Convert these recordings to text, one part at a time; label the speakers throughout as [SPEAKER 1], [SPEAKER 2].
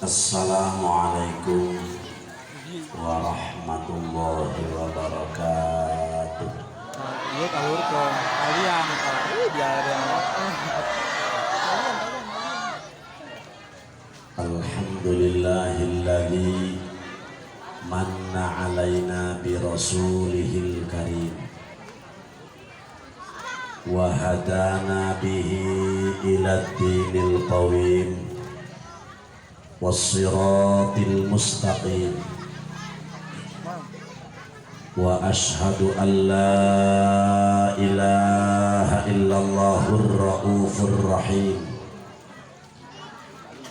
[SPEAKER 1] Assalamualaikum warahmatullahi wabarakatuh.
[SPEAKER 2] Nah, iya kalur ke kalian kalau dia ada yang kalian kalian kalian.
[SPEAKER 1] Alhamdulillahilladzi manna alaina bi rasulihil karim wa hadana bihi ila dinil qawim was-siratil mustaqim wa ashhadu an la ilaha illallahur raufur rahim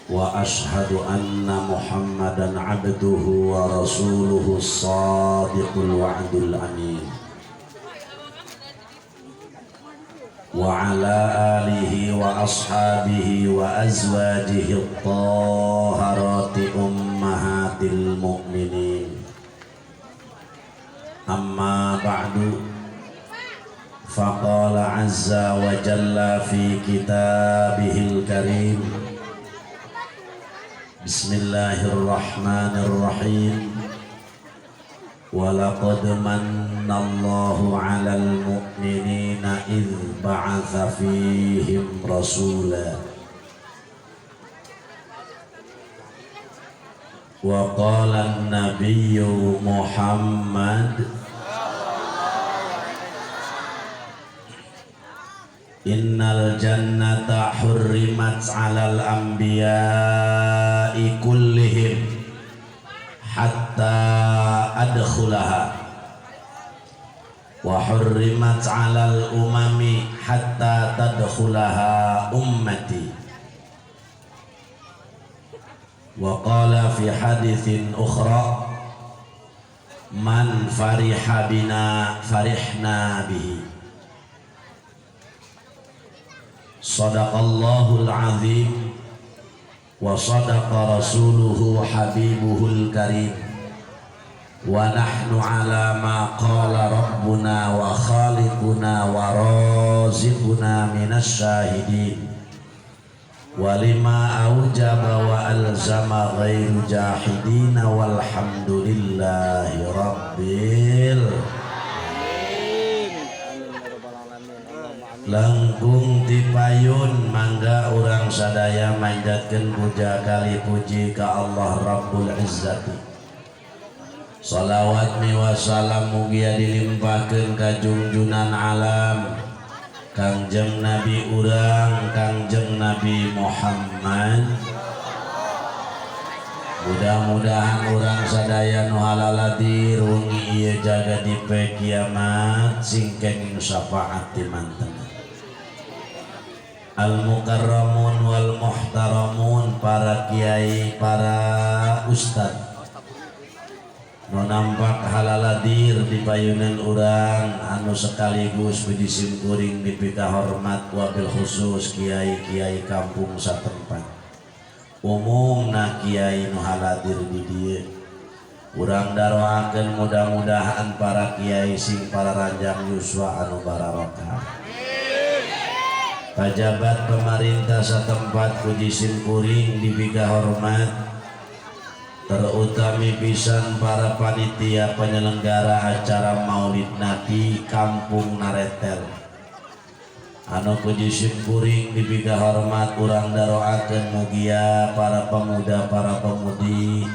[SPEAKER 1] wa ashhadu anna muhammadan abduhu wa rasuluhu sadiqul wa'dul amin wa ala alihi wa ashabihi wa azwajihi at-taharati ummahatil mu'minin. Amma ba'du, faqala azza wa jalla fi kitabihil karim. Bismillahirrahmanirrahim. Walaqad mannallahu 'alal mu'minina idz ba'atsa fihim rasula. Wa qala an-nabiyyu Muhammad innal jannata hurrimat 'alal anbiya'i kullihim hatta adkhulaha wa hurrimat 'alal umami hatta tadkhulaha ummati. Wa qala fi haditsin ukhra man fariha bina farihna bihi. Sadaqallahul azim wa sadaqa rasuluhu habibuhul karim wa nahnu ala ma qala rabbuna wa khaliquna wa raziquna minasy syahidin wa lima aujaba wa alzama ghairu jahidina walhamdulillahi rabbil. Langkung tipayun mangga urang sadaya manjatkeun puja kali puji ka Allah Rabbul Izzati. Salawat miwa salam mugia dilimpahkeun ka junjunan alam Kangjeng Nabi urang Kangjeng Nabi Muhammad. Mudah-mudahan urang sadaya nu halaladir wengi ieu jaga di poe kiamat sing kenging syafaat ti mantena. Al mukarramun wal muhtaramun, para kiai, para ustad nu nampak halaladir di payunan urang anu sekaligus budi simkuring dipika hormat wabil khusus kiai-kiai kampung satempat, umumna kiai nu haladir di dieu. Urang daroakeun mudah-mudahan para kiai sing para ranjang yuswa anu bararokah. Pajabat pemerintah setempat puji simkuring dipika hormat, terutami pisan para panitia penyelenggara acara Maulid Nabi Kampung Naretel anu puji simkuring dipika hormat. Urang daroakeun mugia para pemuda para pemudi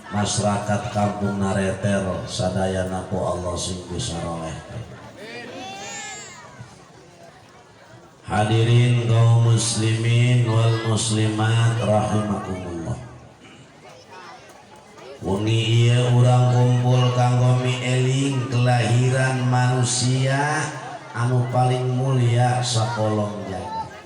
[SPEAKER 1] masyarakat Kampung Naretel sadayana ku Allah sing disaroleh. Hadirin kaum muslimin wal muslimat rahimakumullah. Wengi ieu urang kumpul kanggo mieling kelahiran manusia anu paling mulia sakolong jagat.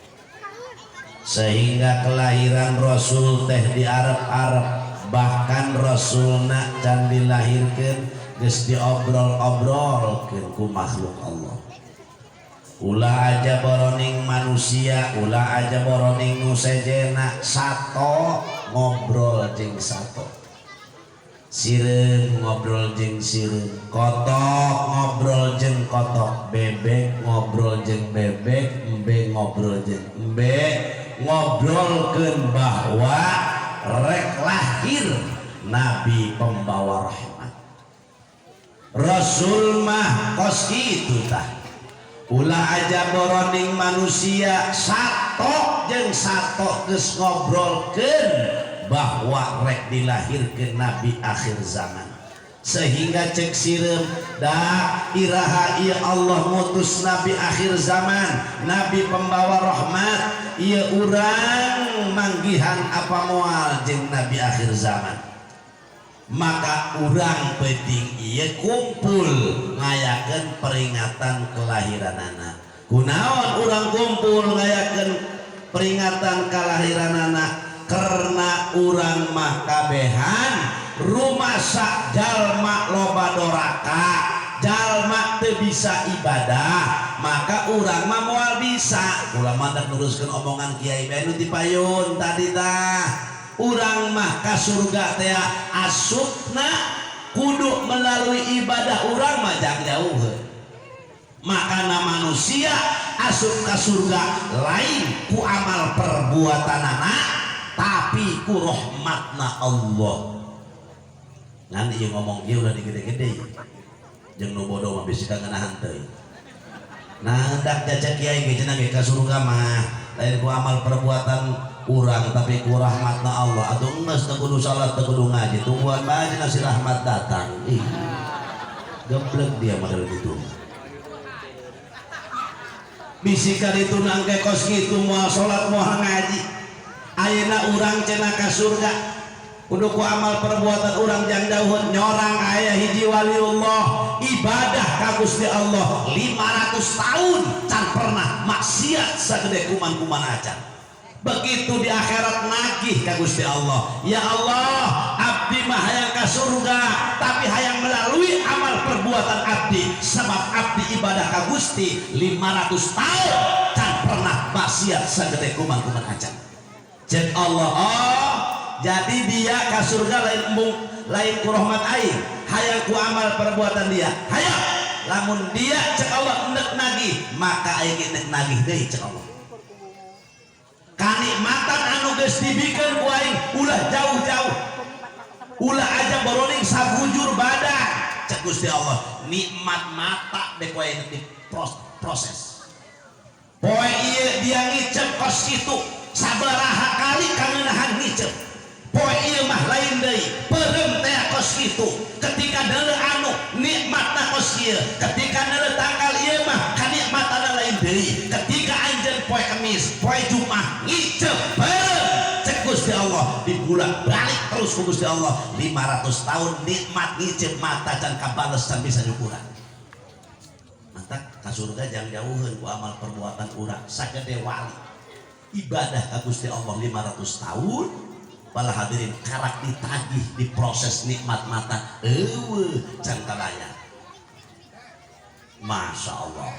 [SPEAKER 1] Sehingga kelahiran Rasul teh diarep-arep, bahkan Rasulna can dilahirkeun geus diobrol-obrolkeun ku makhluk Allah. Ulah aja boroning manusia, ulah aja boroning nu sejena, sato ngobrol jeung sato, sireum ngobrol jeung sireum, kotok ngobrol jeung kotok, bebek ngobrol jeung bebek, embe ngobrol jeung embe, ngobrolkeun bahwa rek lahir Rasul mah kos kitu tah. Ulah aja boroning manusia sato jeung sato geus ngobrolkeun bahwa rek dilahirkeun nabi akhir zaman. Sehingga cek sireum da iraha ieu Allah ngutus nabi akhir zaman, nabi pembawa rahmat, ieu urang manggihan apa moal jeung nabi akhir zaman. Maka urang penting ieu kumpul ngayakeun peringatan kelahiranana. Kunaon urang kumpul ngayakeun peringatan kelahiranana? Karena urang mah kabehan rumasa jalma loba doraka, jalma teu bisa ibadah, maka urang mah moal bisa. Ulah mandak neruskeun omongan Kiai Benu ti payun tadi tah. Urang mah ka surga teh asupna kudu melalui ibadah urang mah jang jauh. Makana manusia asup ka surga lain ku amal perbuatanana tapi ku rahmatna Allah. Ngan ieu ngomong ieu ulah digede-gede. Jeung nu bodoh mah bisi kangenahan teuing. Nah, hendak jajak kiai ge cenah ge ka surga mah lain ku amal perbuatan urang tapi ku rahmatna Allah. Atuh geus teu kudu salat teu kudu ngaji, tungguan bae cenah si rahmat datang. Ih. Geblek dia model gitu. Bisi kaditu nangke kos kitu moal salat moal ngaji. Ayeuna urang cenah ka surga kudu ku amal perbuatan urang jang jauh. Nyorang aya hiji waliullah ibadah ka Gusti Allah 500 tahun can pernah maksiat sagede kuman-kuman acan. Begitu di akhirat nagih ka Gusti Allah, ya Allah abdi mah hayang ka surga tapi hayang melalui amal perbuatan abdi, sebab abdi ibadah ka Gusti 500 tahun can pernah maksiat sagede kuman-kuman acan. Cek Allah, oh jadi dia ka surga lain embung lain ku rahmat aing, hayang ku amal perbuatan dia. Hayang lamun dia cek Allah nek nagih maka aing nek nagih deui cek Allah. Kanikmatan anu geus dibikeun ku aing ulah jauh-jauh, ulah aja boroning sabujur badan cek Gusti Allah. Nikmat mata dek ku aing di proses. Poe ieu dia ngicep kos kitu sabaraha kali kangenahan ngicep. Poe ieu mah lain deui peureum teh kos kitu. Ketika deuleu anu nikmatna kos ieu, ketika deuleu tanggal ieu mah kanikmatana lain deui. Ketika anjeun poe Kemis, poe Jumat ngicep peureum cek Gusti Allah dibulak-balik terus ku Gusti Allah 500 tahun nikmat ngicep mata can kabales can bisa nyukuran. Mantap ka surga jang jauheun ku amal perbuatan urang. Sagede wali ibadah ka Gusti Allah 500 tahun bala hadirin karak ditagih diproses nikmat mata eueuh can kabayar. Masya Allah.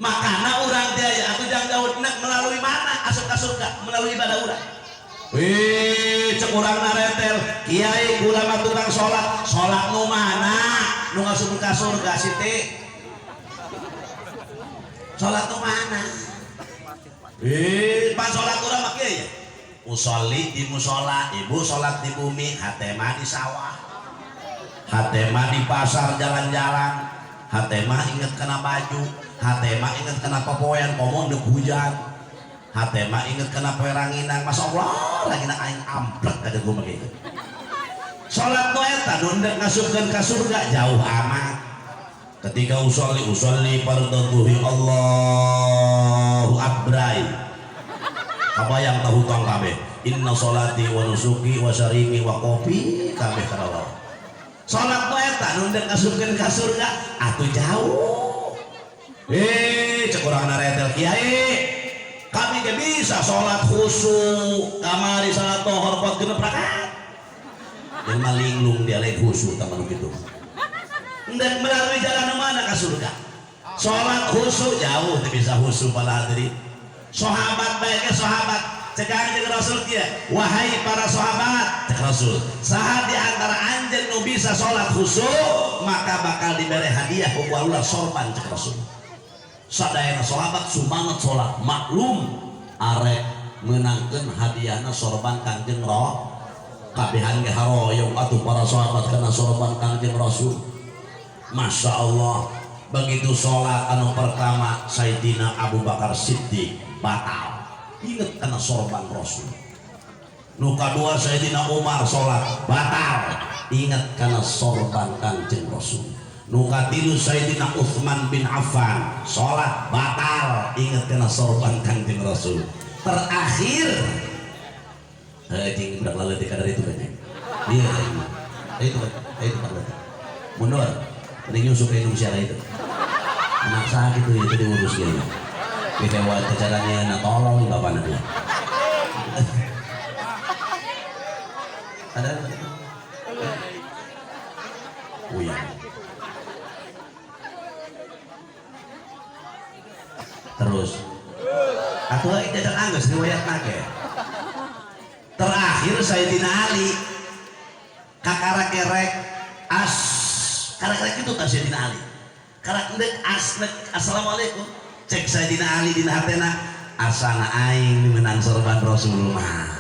[SPEAKER 1] Makana urang teh aya atuh jang jauh nek melalui mana asup ka surga melalui ibadah urang. Wih cek urang naretel kiai kula mah tukang salat, salat nu mana nu ngasup ka surga Siti? Salat nu mana? Pan salat urang mah kieu ya. Usolli di musola, ibu salat di bumi, hate mah di sawah, hate mah di pasar jalan-jalan, hate mah inget kena baju, hate mah inget kena popoean komo deuk hujan, hate mah inget kena poe ranginang. Masya Allah lagi nak aing amplek kada gua mah gitu. Salat nu eta nu ndek ngasupkeun ka surga jauh amat. Ketika usolli usolli fardhu dhuhri Allahu akbar. Kabayang tahu hutang kabeh. Inna sholati wa nusuki wa syarimi wa kopi kabeh kana Allah. Salat nu eta nu ndek ngasupkeun ka surga atuh jauh. Cek urang naretel kiai. Kami ge bisa salat khusyuk, kamari salat tohor pot genep rakaat. Jeung malinglung dia lain khusyuk tah manu kitu. Ndek melalui jalan mana ka surga? Salat khusyuk jauh teu bisa khusyuk pala hadirin. Sahabat baiknya sahabat cek anjeun Rasul kieu, wahai para sahabat cek Rasul, saha di antara anjeun nu bisa salat khusyuk maka bakal diberi hadiah ku Allah sorban cek Rasul. Sadayana sahabat sumanget salat, maklum arek meunangkeun hadiahna sorban Kangjeng Roh. Kabehan ge haroyong atuh para sahabat kana sorban Kangjeng Rasul. Masya Allah, begitu sholat anu pertama Sayyidina Abu Bakar Siddiq batal, inget karena sorban Rasul. Nu kadua Sayyidina Umar sholat batal, ingat karena sorban Kanjeng Rasul. Nu katilu Sayyidina Utsman bin Affan sholat batal, ingat karena sorban Kanjeng Rasul. Terakhir jeung budak leutik kadar itu banyak. Iya, itu itu Pak leutik. Mundur, mending nyusup ke Indonesia itu. Anak sakit itu itu diurus gitu. Kecewa caranya nak tolong bapak nanti. Ada? Oh iya. Terus. Atuh euy jajan anggeus riwayat nage. Terakhir Sayyidina Ali kakara kerek as karak-kerek itu tah Sayyidina Ali. Karak endek as nek assalamualaikum. Cek Sayyidina Ali dina hatena asana aing menang sorban Rasulullah.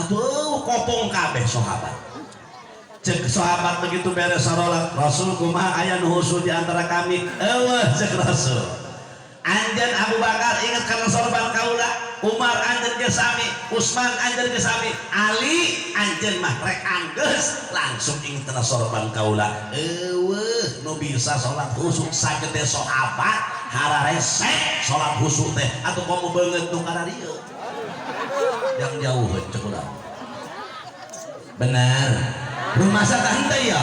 [SPEAKER 1] Atuh kopong kabeh sahabat. Cek sahabat begitu beres salat Rasul kumaha aya nu husu di antara kami? Eueuh cek Rasul. Anjeun Abu Bakar ingat kana sorban kaula, Umar anjeun ge sami, Utsman anjeun ge sami, Ali anjeun mah rek anggeus langsung inget kana sorban kaula. Eueuh nu bisa salat khusyuk sagede sahabat hararese salat khusyuk teh atuh komo beungeut nu kararieu. Yang jauh cek urang. Benar. Rumah sakit henteu ya?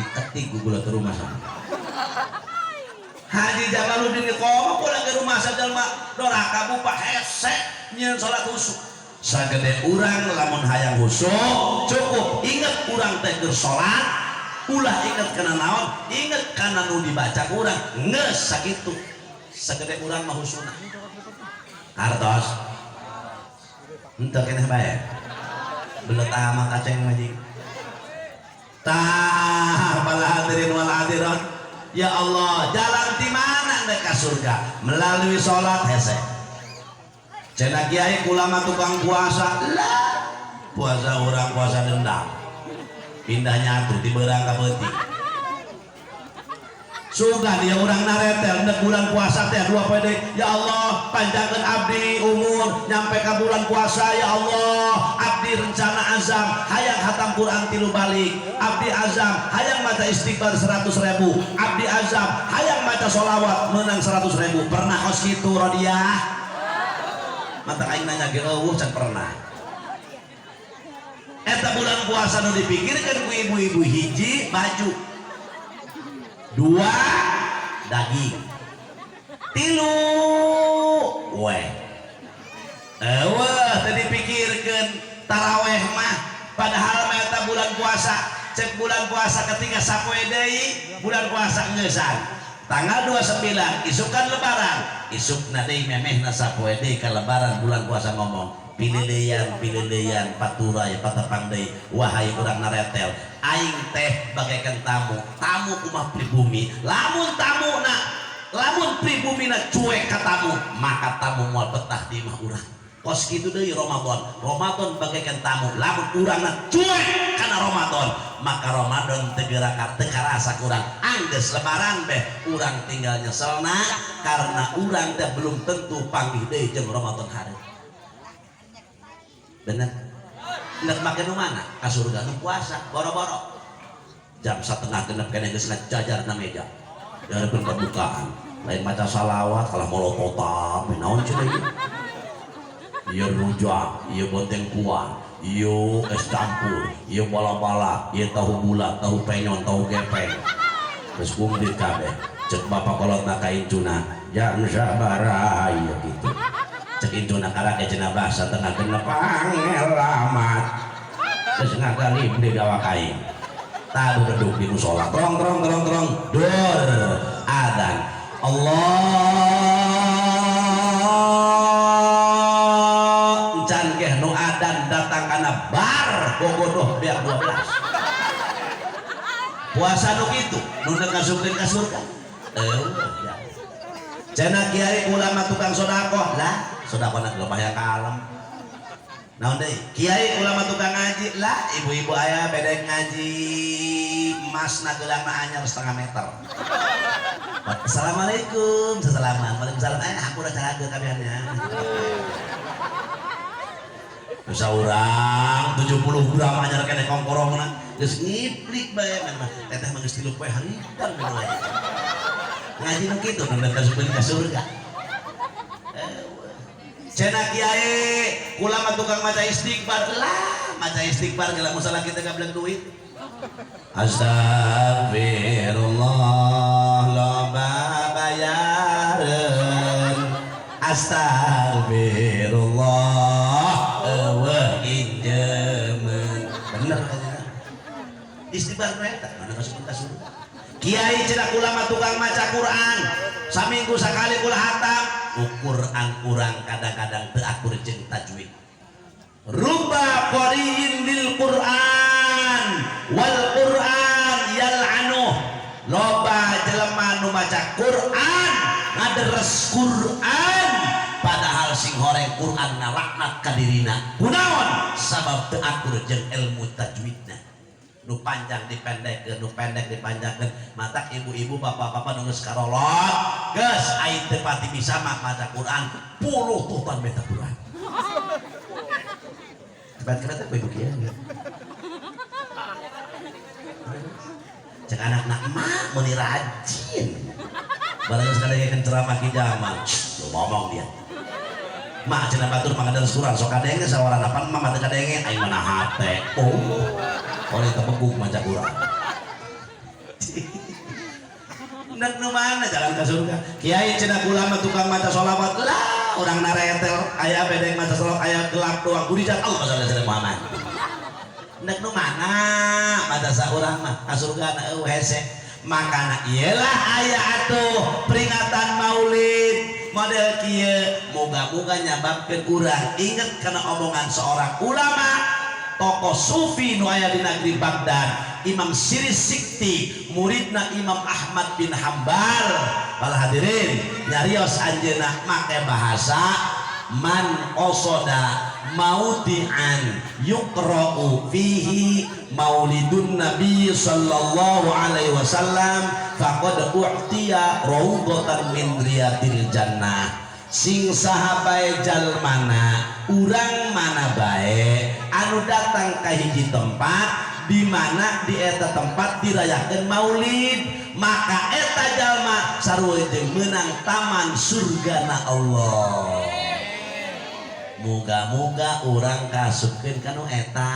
[SPEAKER 1] Diketik gugula ke rumah sakit. Haji Jamaluddin komo pulang ke rumah sakit jelema doraka bupa hese nyieun salat khusyuk. Sagede urang lamun hayang khusyuk cukup inget urang teh keur salat, ulah inget kana naon, inget kana nu dibaca ku urang geus sakitu. Sagede urang mah khusuna. Hartos henteu keneh bae. Belet amat aceng majing. Tah bala hadirin wal hadirat. Ya Allah, jalan di mana ndek ka surga? Melalui salat hese. Cenah kiai ulama tukang puasa, lah puasa urang puasa dendam. Pindah nyatu di beurang ka peuting. Sugan dia urang naretel ndek bulan puasa teh 2 poe deui. Ya Allah, panjangkeun abdi umur nyampe ka bulan puasa ya Allah. Abdi rencana azam hayang khatam Quran 3 balik. Abdi azam hayang maca istighfar 100.000. Abdi azam hayang maca sholawat menang 100.000. Pernah kos kitu Rodiah? Mata aing nanya ge eueuh can pernah. Eta bulan puasa nu dipikirkeun ku ibu-ibu hiji baju, 2 daging, 3 weh. Eueuh teu dipikirkeun taraweh mah padahal mah eta bulan puasa. Cek bulan puasa ketika sapoe deui bulan puasa ngeusan. Tanggal 29 isukan lebaran, isukna deui memehna sapoe deui ka lebaran bulan puasa ngomong pililian pililian paturai patepang deui wahai urang naretel aing teh bagaikan tamu, tamu kumaha pribumi, lamun tamuna lamun pribumina cuek ka tamu maka tamu moal betah di imah urang. Kos kitu deui Ramadan, Ramadan bagaikan tamu, lamun urangna cuek kana Ramadan maka Ramadan teu geura teu karasa kurang. Anggeus lebaran beh urang tinggal nyeselna karena urang teh belum tentu panggih deui jeung Ramadan hareup. Bener? Ndek make nu mana? Ka surga nu puasa boro-boro. Jam 5:30 keneh geus ngajajar na meja. Dihareupeun kebukaan. Lain maca salawat kalah molototan, naon cenah ieu? Ieu rujak, ieu bonteng kuah, ieu es campur, ieu bala-bala, ieu tahu bulat, tahu penyon, tahu gepeng. Geus kumplit kabeh. Cek bapak kolotna ka incuna, jam sabaraha ieu kitu. Cek incuna karake cenah bahasa tengah genep pangelamat. Geus ngagalib di gawak aing. Tabuh beduk di musola. Trong trong trong trong dor adzan. Allah encan geh nu adan datang kana bar bogodoh beak 12. Puasa nu kitu nu deuk ngasupkeun ka surga. Eueuh ya. Cenah kiai ulama tukang sedekah lah, sedekahna geus hayang kalem. Naon deui? Kiai ulama tukang ngaji lah, ibu-ibu aya bedek ngaji, Emas na gelang na anyar setengah meter. Assalamualaikum, sesalaman. Waalaikumsalam. Eh, aku udah cageur kabehannya. Bisa urang 70 gram anyar keneh kongkorongna geus ngiplik bae mah. Teteh mah geus 3 poe haridang minum aja. Ngaji nu kitu nu kasupkeun ka surga. Cenah kiai, kula mah tukang maca istighfar lah, maca istighfar geula musalah kita gablek duit. Astagfirullah loba bayareun. Astagfirullah eueuh injemeun. Bener katanya. Istighfar eta mana kasupkeun ka surga. Kiai cenah kula mah tukang maca Quran. Saminggu sakali kula hatam. Quran urang kadang-kadang teu akur jeung tajwid. Ruba qari'in lil Quran wal Quran yal'anuh. Loba jelema nu maca Quran ngaderes Quran padahal sing horeng Quran ngalaknat ka dirina. Kunaon? Sabab teu akur jeung ilmu tajwidna. Nu panjang dipendekkeun, nu pendek dipanjangkeun. Matak ibu-ibu, bapak-bapak nu geus karolot, geus aing teu pati bisa mah maca Quran, puluh tutan beta Quran. Kebat-kebat apa ibu kieu? Cek anak-anak emak meuni rajin. Barang sekali kan ceramah ki jamal, lu ngomong dia. Mak cenah batur pangaderes Quran sok kadenge sawarana pan mah teu kadenge aing mana hate. Oh. Oleh tepeguk maca Quran. Nek nu mana jalan ke surga? Kiai cenah kula mah tukang maca sholawat lah, urang naretel aya bedeng maca sholawat aya gelap doang kurijat Allah sallallahu alaihi Muhammad. Nek nu mana maca saurang mah ka surga na eueuh hese. Makana iyalah aya atuh peringatan maulid model kieu moga-moga nyababkeun urang inget kana omongan seorang ulama tokoh sufi nu aya di negeri Baghdad, Imam Siri Sikti, muridna Imam Ahmad bin Hambal. Para hadirin, nyarios anjeunna make bahasa man qasada maudi'an yuqra'u fihi maulidun nabi sallallahu alaihi wasallam faqad u'tiya raudhatan min riyadil jannah. Sing saha bae jalmana, urang mana bae anu datang ka hiji tempat di mana di eta tempat dirayakeun maulid, maka eta jalma sarua jeung meunang taman surgana Allah. Muga-muga urang kasupkeun ka nu eta.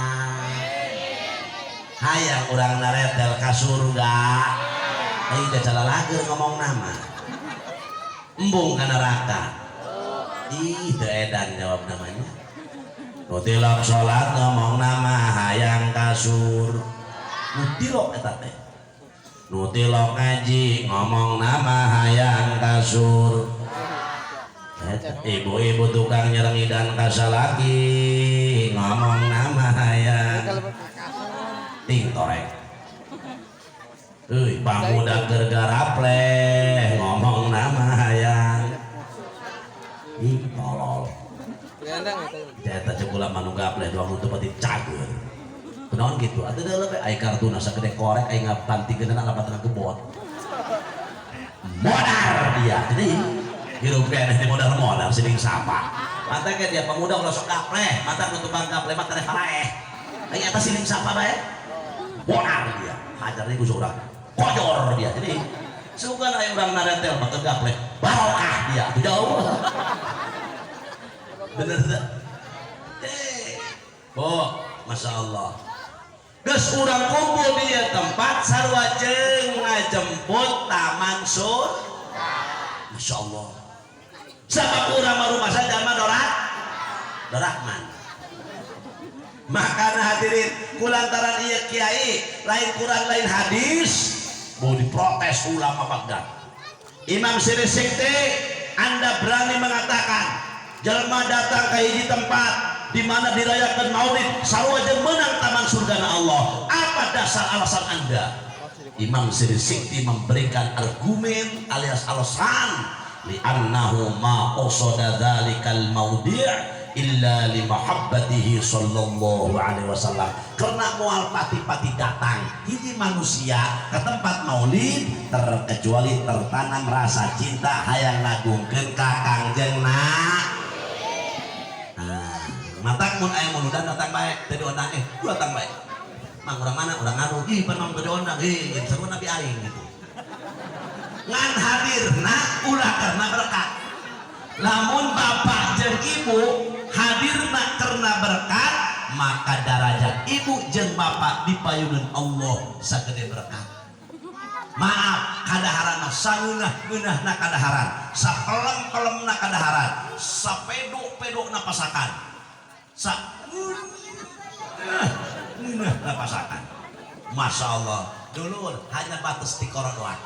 [SPEAKER 1] Hayang urang naretel ka surga. Aing teh calalageur ngomong nama. Embung ka neraka. Ih, teu edan jawab namanya. Nu tilok salat ngomong nama hayang kasur. Nu tilok eta teh. Nu tilok ngaji ngomong nama hayang kasur. Ibu-ibu tukang nyerengidan kasalaki ngomong nama hayang ting torek. Euy, pamuda keur garapleh ngomong nama hayang. Ih, tolol. Eta cek kula mah nu gapleh doang nu teu pati cager. Kunaon kitu? Atuh deuleu we ai kartuna sagede korek ai ngabantingkeunna lapatna gebot. Modar dia. Jadi hirup keneh di modar-modar sining sapa. Mata ke dia pemuda ulah sok gapleh, mata nu tukang gapleh mah tereh paraeh. Ai eta sining sapa bae? Modar dia. Hajar ku urang. Kojor dia. Jadi sugan aya urang naretel mah teu gapleh. Barokah dia. Atuh jauh. Bener teu? Oh, Masya Allah. Geus urang kumpul di ieu tempat sarua jeung ngajemput taman surga. Masya Allah. Sabab urang mah rumah saja mah Dorahman. Makana hadirin kulantaran ieu kiai lain Quran lain hadis mau diprotes ulama Baghdad. Imam Siri Sikti, Anda berani mengatakan jelma datang ke hiji tempat di mana dirayakan maulid sarua jeung meunang taman surga Allah. Apa dasar alasan Anda? Imam Siri Sikti memberikan argumen alias alasan li'annahu ma qasada dzalikal maudi' illa li mahabbatihi sallallahu alaihi wasallam. Karena moal pati-pati datang hiji manusia ke tempat maulid terkecuali tertanam rasa cinta hayang ngagungkeun ka Kangjeng. Nah, matak mun aya muludan datang bae, teu diundang datang bae. Mang urang mana? Urang anu. Ih, pan mang teu diundang. Ih, jadi seru nabi aing gitu. Ngan hadirna ulah karena berkat. Lamun bapak jeung ibu hadirna karena berkat, maka darajat ibu jeung bapak dipayunun Allah sagede berkat. Maaf, kadaharan mah sangeunah ngeunahna kadaharan, sapelem-pelemna kadaharan, sapedo-pedona pasakan, sa ngeunahna pasakan. Masya Allah, dulur hanya batas tikoro doang.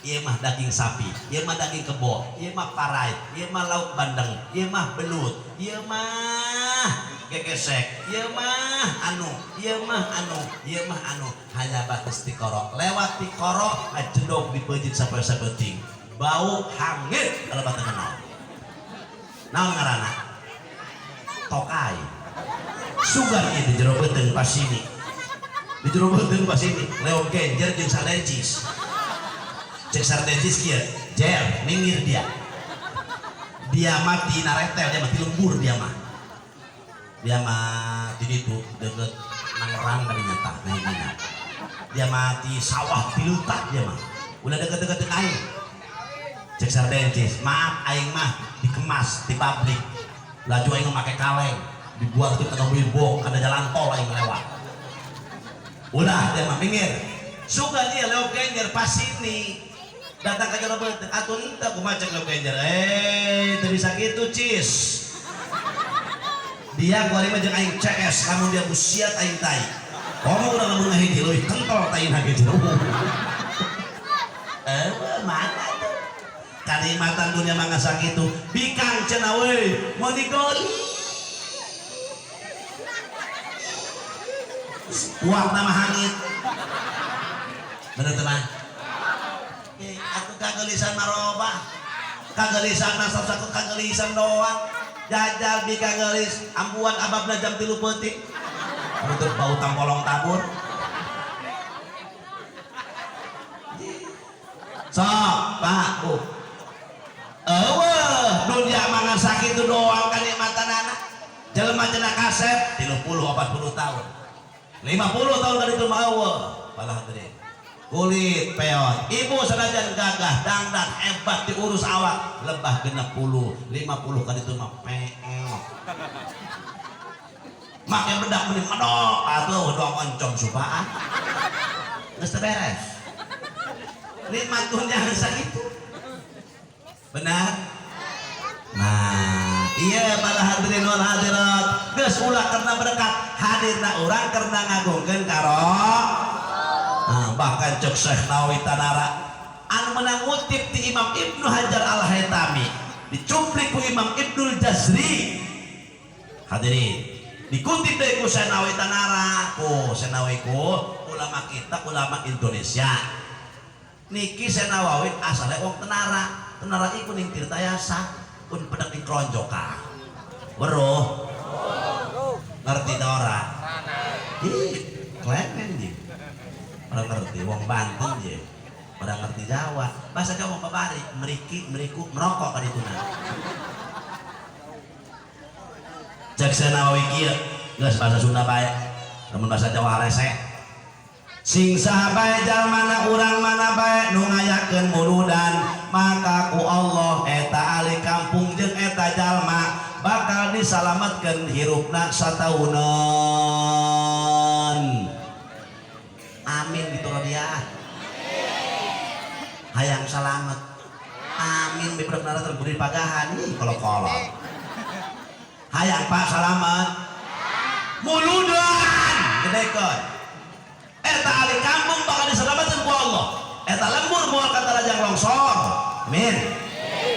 [SPEAKER 1] Ieu mah daging sapi, ieu mah daging kebo, ieu mah parai, ieu mah lauk bandeng, ieu mah belut, ieu mah gegesek, ieu mah anu, ieu mah anu, ieu mah anu, hanya batas tikoro. Lewat tikoro ngajedog dipeujit sampai sabeting. Bau hangit kalau batu kenal. Naon ngaranna? Tokai. Sugan ieu di jero beuteung pas sini. Di jero beuteung pas sini, Leo Genjer jeung Salencis. Cek Sardencis kieu, jer, minggir dia. Dia mati naretel, dia mati lembur dia mah. Dia mah di ditu deket Tangerang tadi nyata, nah ini. Dia mati sawah tilutak dia mah. Udah deket-deket jeung aing. Cek Sardencis, maaf aing mah dikemas di pabrik. Laju aing make kaleng, dibuat ke mobil bok, ada jalan tol aing lewat. Udah dia mah minggir. Suka dia Leo Genjer pas sini datang ke jero beuteung atuh henteu kumaha cek Leo Genjer, teu bisa kitu cis. Dia kuari mah jeung aing CS, lamun dia busiat aing tai. Ngomong urang lamun ngahiji leuwih kental taina ge jero. Mana tuh kanikmatan dunia mah sakitu bikang cenah we meuni geulis uang nama hangit. Bener teu mah? Aku kagelisan marobah, kagelisan nasab saku kagelisan doang. Jajal bi kagelis ambuan ababna jam 3 peuting. Untuk bau tampolong tabur. Sok, Pak, Bu. Eueuh, dunia mangan sakitu doang kanikmatanana. Jelema cenah kasep 30 40 tahun. 50 tahun dari itu mah eueuh. Malah hadirin. Kulit peot, ibu sanajan gagah, dangdan, hebat diurus awak, lebah 60, 50 kan itu mah peot. Make bedak mending medok, atuh doang oncom supaan. Geus teu beres. Nikmat dunia sakitu. Benar? Nah, iya para hadirin wal hadirat, geus ulah karena berkat, hadirna urang karena ngagungkeun karo. Nah, bahkan cek Syekh Nawawi Tanara anu menang ngutip ti Imam Ibnu Hajar Al-Haytami, dicuplik ku Imam Ibnul Jazri. Hadirin, dikutip deui ku Syekh Nawawi Tanara, ku Syekh Nawawi ku ulama kita, ulama Indonesia. Niki Syekh Nawawi asale wong Tenara, Tenara iku ning Tirtayasa, pun pedek di Kronjoka. Weruh? Ngerti ta ora? Ih, klemen jeung. Ora ngerti wong Banten je. Ora ngerti Jawa. Bahasa Jawa wong babari, mriki, mriku, merokok kadituna. Cek Syekh Nawawi kieu, geus bahasa Sunda bae. Lamun bahasa Jawa rese. Sing saha bae jalmana urang mana bae nu ngayakeun muludan, maka ku Allah eta ahli kampung jeung eta jalma bakal disalametkeun hirupna sataunan. Amin gitu dia. Hayang salamet. Amin bibir nara terburi pagahan ih kolot-kolot. Hayang Pak salamet. Muludan gedekeun. Eta ahli kampung bakal diselamatkan ku Allah. Eta lembur moal kata rajang longsor. Amin.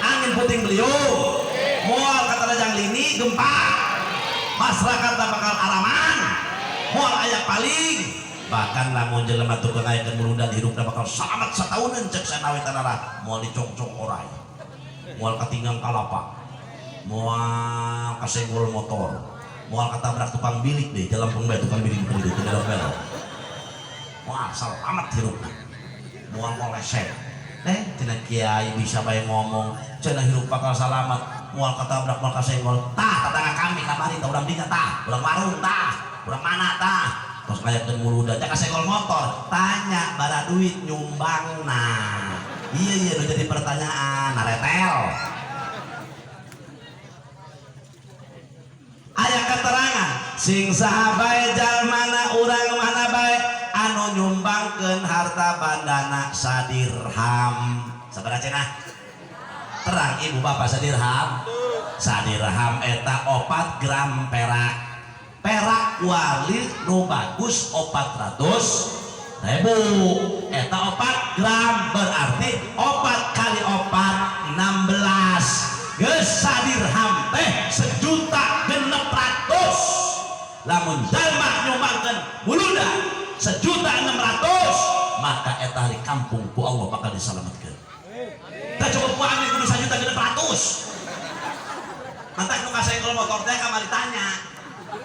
[SPEAKER 1] Angin puting beliung. Moal kata rajang lini gempa. Masyarakat bakal araman. Moal aya paling. Bahkan lamun jelema tukang ngayakeun muludan hirupna bakal salamet sataunan cek Syekh Nawawi Tanara. Moal dicongcong orai. Moal katinggang kalapa. Moal kasenggol motor, moal ketabrak tukang bilik deh, jalan pengbae tukang bilik itu belok-belok. Moal selamat hirupna. Moal moleset. Cenah kiai bisa bae ngomong, cenah hirup bakal selamat, moal ketabrak, moal kasenggol. Tah, tetangga kami kamari tah urang dinya tah, urang warung tah, urang mana tah. Terus ngayakeun muludan, teh kasenggol motor, tanya bara duit nyumbangna. Iya iya nu jadi pertanyaan, naretel. Aya keterangan sing saha bae jalmana urang mana bae anu nyumbangkeun harta bandana sadirham. Sabaraha cenah? Terang ibu bapak sadirham. Sadirham eta 4 gram perak. Perak wali nu bagus 400.000. Eta 4 gram berarti 4 kali 4 16. Geus sadirham teh 1.600.000. Lamun jalma nyumbangkeun muluda 1.600.000 maka eta di kampung ku Allah bakal diselametkeun. Teh cukup ku amin kudu 1.600.000. Mantak nu kasenggol motor teh kamari tanya.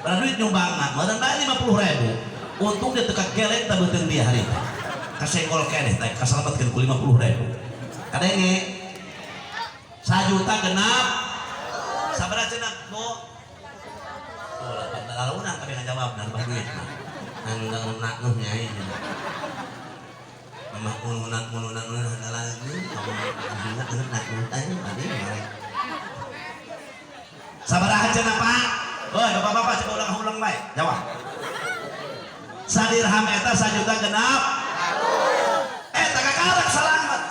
[SPEAKER 1] Berapa duit nyumbangna? Meureun bae 50.000. Untung dia teu kageleng teh beuteung dia hari teh. Kasenggol keneh teh kasalametkeun ku 50.000. Kadenge 1 juta genap sabaraha cenah Bu? Oh, lalaunan tapi ngajawab nambah duit mah. Nang nuh nyai. Mama ununan ununan ununan lagi. Sabaraha cenah Pak? Oi, bapak-bapak coba ulang-ulang bae. Jawab. Sadirham eta 1 juta genap. Eta kakarak salamet.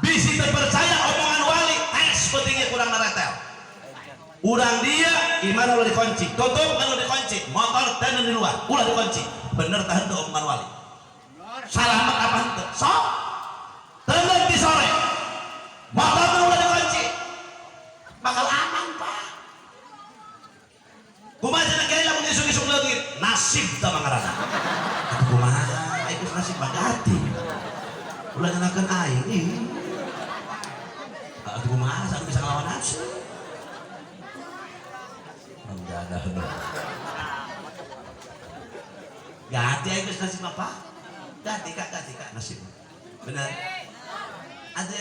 [SPEAKER 1] Bisi teu percaya omongan wali, tes pentingnya kurang naretel. Urang dia gimana ulah dikunci, tutup kan ulah dikunci, motor dan di luar, ulah dikunci. Bener tahan tuh omongan wali. Salamet apa henteu? Sok. Tenang di sore. Motor mah ulah dikunci. Bakal aman, Pak. Kumaha cenah kiai lamun isuk-isuk leungit, nasib tah mangaranna. Atuh kumaha? Aing geus nasib bagati. Ulah nyanakeun aing ih. Atuh kumaha anu bisa ngelawan nafsu? Menjaga dong. Ganti aing geus nasib apa? Ganti kak nasib. Bener. Ada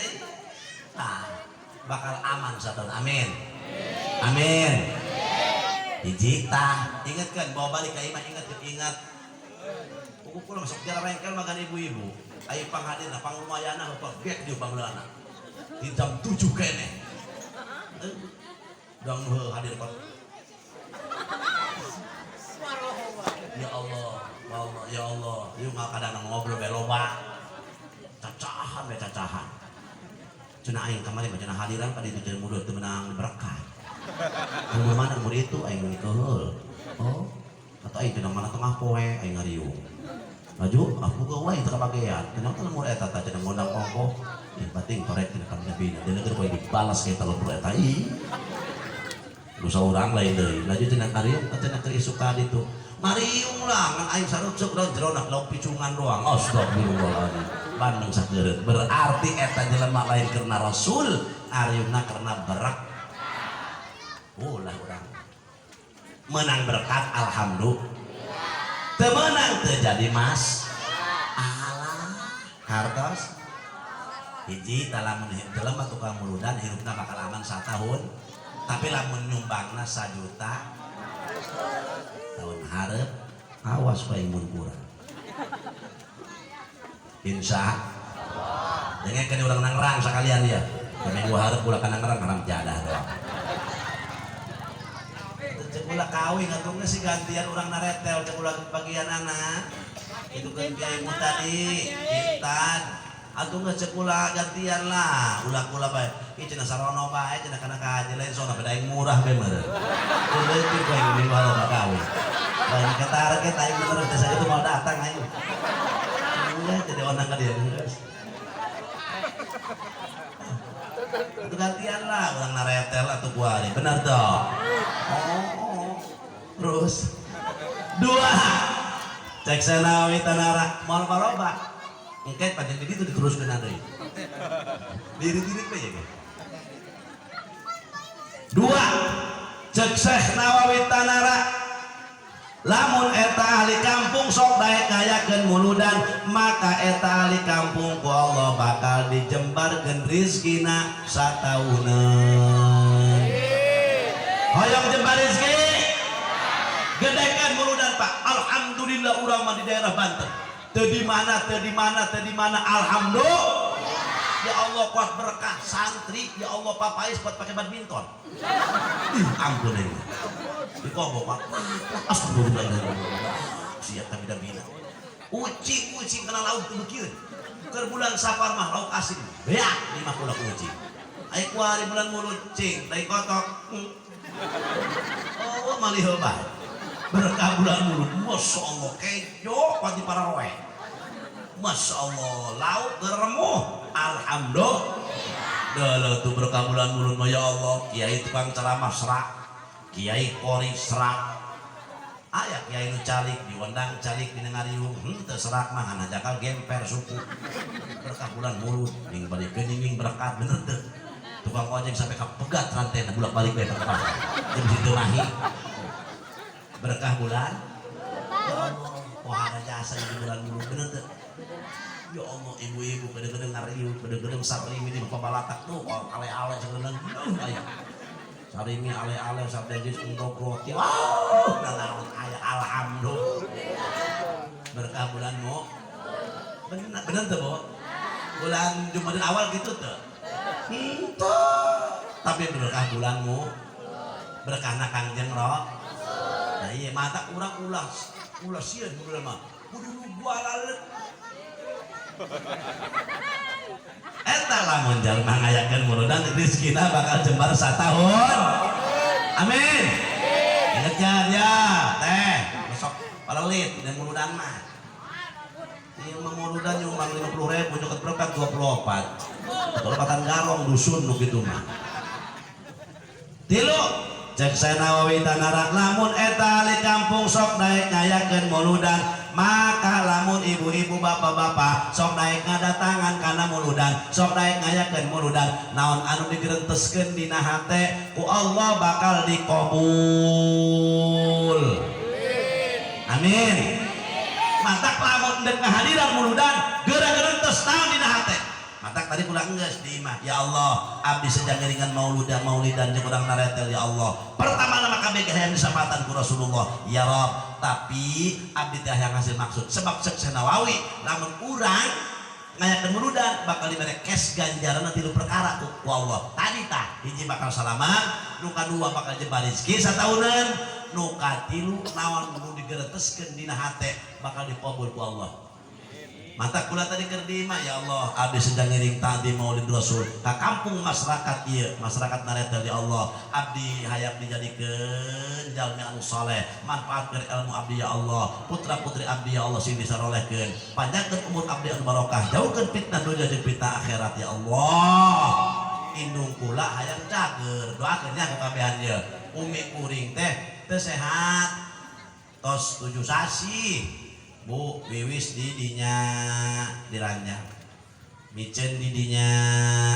[SPEAKER 1] ah, bakal aman satu. Amin. Amin. Hiji tah, inget kan bawa balik ka imah inget ingat. Kuku masuk jalan rengkel makan ibu-ibu. Ayo panghadirna panglumayana apa gek di pangulana. Di jam 7 keneh. Dong heuh hadir kot. Ya Allah, ya Allah, ya Allah. Yuk nggak kadang ngobrol be loba. Cacahan be cacahan. Cenah aing kamari mah cenah hadiran pada itu cenah mulut teu meunang berkah. Umur mana umur itu aing meuni keheul. Oh, atau aing cenah mana tengah poe aing ngariung. Maju, aku ke wae teu kabagean. Cenah teh lemur eta tah cenah ngondang ongkoh. Ih, bating torek cenah kabina-bina. Dina keur poe dibalas ka eta lemur eta ih. Dosa urang lain deui. Laju cenah ngariung cenah keur isuk ka ditu. Mariung lah ngan aing sarucuk doang jerona lauk picungan doang. Astagfirullahaladzim. Bandeng sakeureut. Berarti eta jelema lain karena Rasul, ariungna karena berak. Ulah urang. Menang berkat alhamdulillah. Teu meunang teu jadi mas. Alah, hartos. Hiji tah lamun jelema tukang muludan hirupna bakal aman satahun. Tapi lamun nyumbangna 1 juta tahun hareup awas bae mun kurang. Insya Allah. Dengekeun urang Nangrang sakalian ya. Minggu hareup ulah ka Nangrang haram jadah doang. Cek ulah kawin atuh geus si gantian urang naretel cek ulah bagian anak. Itu kan kiai mu tadi, intan. Atuh geus cek ulah gantian lah, ulah-ulah bae. Ih cenah sarono bae cenah kana ka lain sona beda aing murah bae meureun. Leutik bae minggu hareup kawin. Lain ke target aing bener teh sakitu mau datang aing. Udah jadi onang ka dia geus. Itu gantian lah orang naretel atau kuari benar toh. Oh, terus dua cek senawi tanara moal baroba engke panjang di ditu diteruskeun deui diri-diri bae ya. Dua Cek Syekh Nawawi Tanara, lamun eta ahli kampung sok daek ngayakeun muludan, maka eta ahli kampung ku Allah bakal dijembarkeun rizkina sataunan. Hoyong jembar rizki, gedekan muludan, Pak. Alhamdulillah, urang mah di daerah Banten teu di mana, teu di mana, teu di mana. Alhamdulillah, ya Allah, kuat berkah santri, ya Allah, papais buat pakai badminton. Ih, ampun, ini di kobok, Pak. Astagfirullah, siap kami dah bilang uci uci kena lauk tuh bekir ke bulan Safar mah lauk asin beak lima kula uci. Ayo kuari bulan Mulud cing dari kotok. Oh, malih bae berkah bulan Mulud. Masya Allah, kejo pati para roe. Masya Allah, lauk geremuh. Alhamdulillah. Dah tuh berkah bulan Mulud mah, ya Allah. Kiai tukang ceramah serak, kiai kori serak, aya kiai nu calik diundang calik di ngariung teu serak mah ngan jakal gemper suku. Berkah bulan Mulud ning balik ning berkat, bener teu? Tukang ojek sampai kapegat rantai bolak balik bae ka pasar jeung situ mahi. Berkah bulan, ya Allah, wah, ada jasa di bulan Mulud, bener teu? Ya Allah, ibu-ibu kadang-kadang ngariung, kadang-kadang sarimi di pabalatak tuh, oh, ale-ale sebenarnya aya sarimi ale-ale sampai jis untuk roti. Wow, naon aya. Alhamdulillah, berkah bulan mu. Bener, bener tuh, Bu. Bulan Jumadil Awal gitu tuh. Tapi berkah bulanmu, berkahna Kangjeng Ro. Nah, iya, mata urang ulah ulah sieun bulan mah. Kudu gua lalet. Eta lamun jalma ngayakeun muludan, rezekina bakal jembar satahun. Amin. Ingat ya, ya, teh, besok palelit dan muludan mah. Ieu mah muludan nyumbang 50 ribu, nyokot berkat 24. Kelepatan garong dusun nu kitu mah. Tilu, cek Syekh Nawawi Tanara, lamun eta di kampung sok daek ngayakeun muludan, maka lamun ibu-ibu bapak-bapak sok daek ngadatangan kana muludan, sok daek ngayakeun muludan, naon anu digerenteskeun dina hate ku Allah bakal dikabul. Amin. Matak lamun dek ngahadiran muludan, geura gerentes naon dina hate. Matak tadi kula enggeus di imah, ya Allah, abdi sejak ngiringan mauludan maulidan jeung urang naretel, ya Allah. Pertama nama kabeh hayang disapatan ku Rasulullah, ya Rob, tapi abdi teh hayang hasil maksud. Sebab cek Syekh Nawawi, lamun urang ngayakeun muludan bakal dibere cash ganjaran tilu perkara ku Allah. Tadi tah, hiji bakal salaman, nu kadua bakal jembar rezeki sataunan, nu katilu naon nu digereteskeun dina hate bakal dikabul ku Allah. Mata kula tadi keur di imah, ya Allah, abdi sedang ngiring tadi Maulid Rasul ka kampung masyarakat ieu, masyarakat naretel, ya Allah, abdi hayang dijadikeun jalmi anu saleh, manfaatkeun ilmu abdi, ya Allah, putra putri abdi, ya Allah, sing disarolehkeun, panjangkeun umur abdi anu barokah, jauhkeun fitnah dunya jeung fitnah akhirat, ya Allah. Indung kula hayang cager, doakeun nya kabehan ieu. Umi kuring teh teu sehat tos 7 sasi, Bu. Wiwis di dinya diranjang miceun di dinya,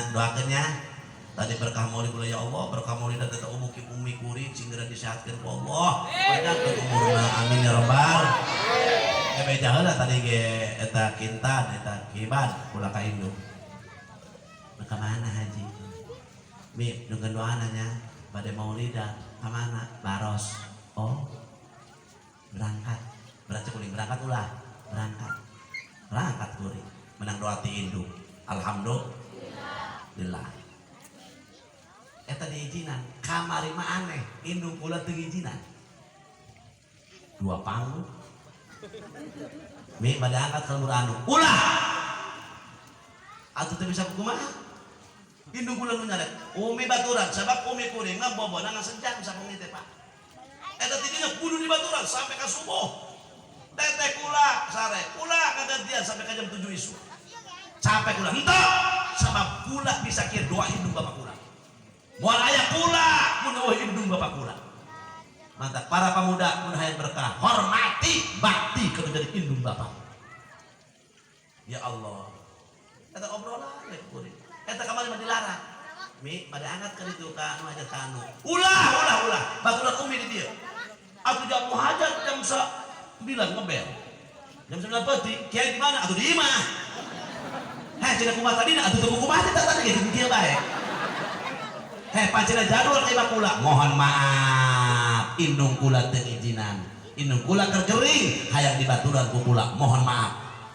[SPEAKER 1] doakeun nya. Tadi berkah maulid kula, ya Allah, berkah maulid dan tetap umuki umi kuring sing geura disehatkeun ku Allah, panjangkeun umurna, amin ya rabbal. Ebe jaheula tadi ge eta kintan eta kiban kula ka indung. Ka mana, Haji? Mi nungguan doana nya, bade maulidan. Ka mana? Baros. Oh, berangkat. Berarti kuring berangkat ulah. Berangkat. Berangkat kuring. Menang doa ti indung. Alhamdulillah. Eta diizinan. Kamari mah aneh, indung kula teu ngizinan. Dua panggung. Mi bade angkat ka lembur anu. Ulah. Atuh teu bisa kumaha? Indung kula nu nyarek. Umi baturan, sebab umi kuring mah bobona ngan sejam sabengi teh, Pak. Eta tidinya kudu di baturan sampai ka subuh. Teteh kula sare, kula kagantian sampai ka jam 7 isuk. Capek kula, henteu, sebab kula bisa kieu doa indung bapak kula. Moal aya kula mun euweuh indung bapak kula. Mantap, para pemuda mun hayang berkah, hormati bakti kudu jadi indung bapak. Ya Allah. Eta obrolan we kuring. Eta kamari mah dilarang. Mi, bade angkat ka ditu ka anu hajat ka anu. Ulah, ulah, ulah. Baturan umi di dieu. Atuh jam hajat jam 9 ngebel. Jam 9 peuting, kiai di mana? Atuh di imah. Heh, cenah kumaha tadina? Atuh teu kumaha teh tadi ge kieu bae. Heh, pancena jadwal ka imah kula. Mohon maaf, indung kula teu ngijinan. Indung kula keur gering hayang dibaturan ku kula. Mohon maaf.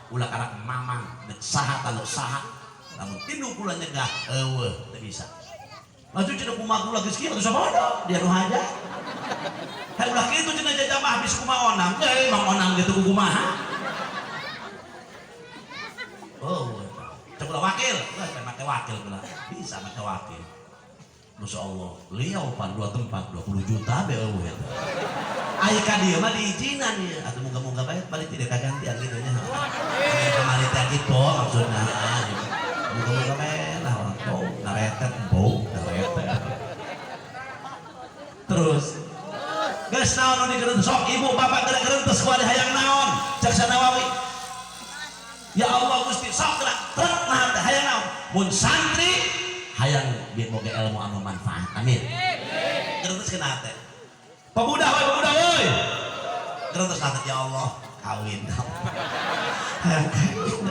[SPEAKER 1] Ulah karak mamang dek saha tanu saha. Lamun indung kula nyegah, eueuh teu bisa. Laju cenah kumaha kula geus kieu atuh sabodo, dia nu hajat. Heh, ulah kitu cenah jajamah bisa kumaha onang. Eh, emang onang gitu ku kumaha. Oh, cek kula wakil, ulah make wakil kula. Bisa make wakil. Masya Allah, beliau pan dua tempat 20 juta be eueuh eta. Ai ka dieu mah diizinan ieu. Atuh moga-moga bae balik tidak kagantian kitu nya. Kamari teh kitu maksudna. Moga-moga bae lah orang bau ngaretet bau ngaretet. Terus geus naon nu digerentes sok ibu bapak gerentes ku ada hayang naon cek Sanawawi. Ya Allah Gusti sok gerak trek nah teh hayang naon mun santri hayang biar boga ilmu anu manfaat, amin. Gerentes kena teh pemuda woi, pemuda woi, gerentes na teh ya Allah kawin, hayang kawin,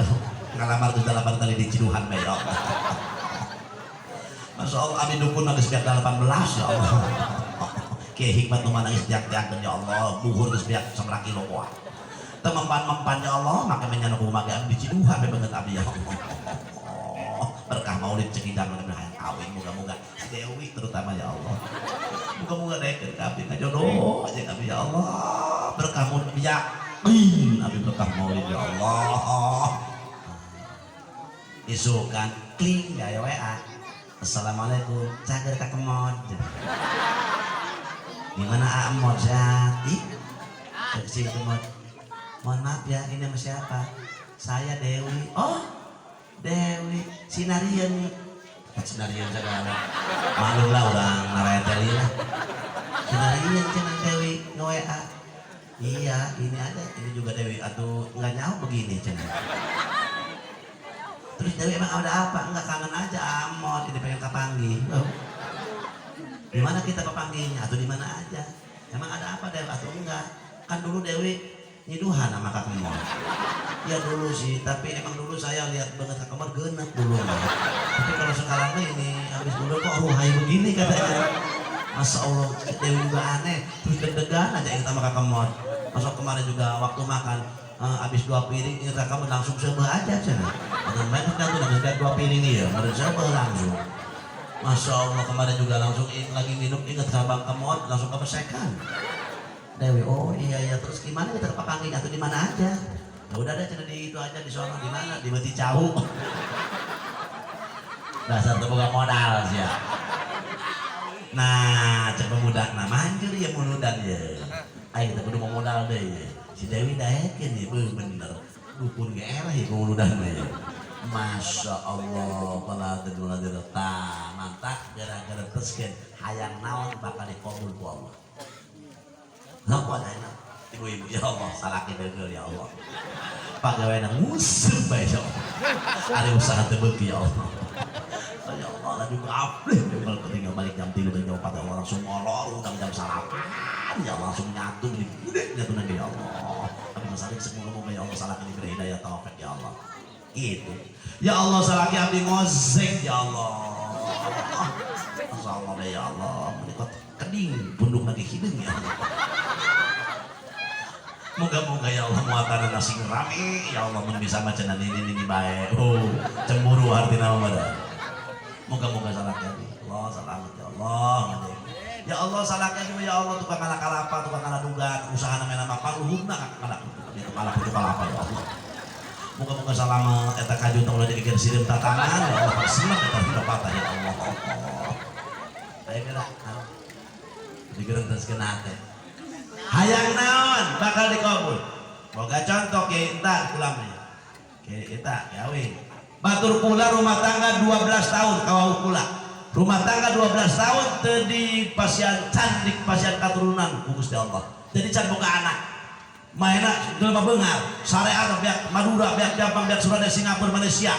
[SPEAKER 1] ngalamar tuh 8 kali di Ciduhan bae ya Allah. Masya Allah, abdi dukun geus beak 18 ya Allah. Kiai Hikmat nu nangis tiak-tiakeun ya Allah, buhur geus beak sabaraha kilo wah. Teu mempan-mempan ya Allah, make menyanu kumaha ge abdi Ciduhan bae banget abdi ya Allah. Berkah maulid cekidang hayang kawin moga-moga si Dewi terutama ya Allah. Moga-moga daekeun ka abdi ngajodoh aja abdi ya Allah. Berkah maulid yakin abdi berkah maulid ya Allah. Isukan kling gaya WA. Assalamualaikum, cager ka kemod. Gimana Amod sehat? Ih, si kemod. Mohon maaf ya, ini sama siapa? Saya Dewi. Oh, Dewi Sinarian. Sinarian segala. Maklum lah orang nareteli lah. Sinarian cenah Dewi nge-WA. Iya, ini ada. Ini juga Dewi. Atau nggak nyaho begini cenah. Terus Dewi emang ada apa? Enggak, kangen aja Amot, ini pengen kapanggih. Oh. Di mana kita kapanggihnya? Atau di mana aja? Emang ada apa Dewi? Atau enggak? Kan dulu Dewi nyiduhan sama Kak Kemon. Ya dulu sih, tapi emang dulu saya lihat banget Kak Kemon genep dulu. Tapi kalau sekarang mah ini habis dulu kok ruhai begini katanya. Masya Allah, Dewi juga aneh. Terus deg-degan aja ingat sama Kak Kemon. Masuk kemarin juga waktu makan habis 2 piring ingat Kak Kemon langsung seubeuh aja cenah. Dengan main kan tuh habis 2 piring nih ya, kemarin seubeuh langsung. Masya Allah kemarin juga langsung lagi minum ingat ke Bang Kemon langsung kepesekan. Dewi, oh iya iya, terus gimana kita kepanggil atau di mana aja? Ya udah deh cenah di itu aja di sono di mana? Di Beti Cau. Dasar teu boga modal sia. Nah, cek pemuda nah manjur ya muludan ya. Ayo kita kudu mau modal deh ya. Si Dewi daekeun ya, beuh bener. Dukun ge eleh ya muludan deh. Masya Allah, paladir ta mantap gara-gara teskeun hayang naon bakal dikabul ku Allah. Napa ada ibu-ibu ya Allah salaki deugel ya Allah. Pagaweana nguseup bae ya Allah. Ari usaha teu beuki ya Allah. Ya Allah lagi gapleh kalau ketinggal balik jam 3 balik jam 4 ya Allah langsung ngolor udang jam sarapan ya Allah langsung nyatu di gede nyatu lagi ya Allah. Tapi masalah semoga-moga ya Allah salaki diberi hidayah taufik ya Allah. Gitu. Ya Allah salaki abdi ngozek ya Allah. Masya Allah ya Allah menikot keding punduk lagi hidung ya Allah. Moga-moga ya Allah muatan nasi rame ya Allah mun bisa maca ini bae. Oh, cemburu artina mah dah. Moga-moga salaki abdi. Allah selamat ya Allah. Ya Allah salaki abdi ya Allah tukang ala kalapa, tukang ala dugan, usaha namanya nama paluhurna kana tukang ala tukang kalapa ya Allah. Moga-moga selamat eta kajun tong ulah dikeker sireum tatangan ya Allah seneng eta patah ya Allah. Ayo geura. Digerenteskeun hate. Hayang naon bakal dikabul. Boga contoh kiai entar kulamnya. Kiai eta kiai. Batur kula rumah tangga 12 tahun kawau kula. Rumah tangga 12 tahun teu di pasian candik pasian katurunan ku Gusti Allah. Jadi can boga anak. Maena jelema beunghar, syariat beak Madura, beak Jampang, beak Surabaya, Singapura, Malaysia.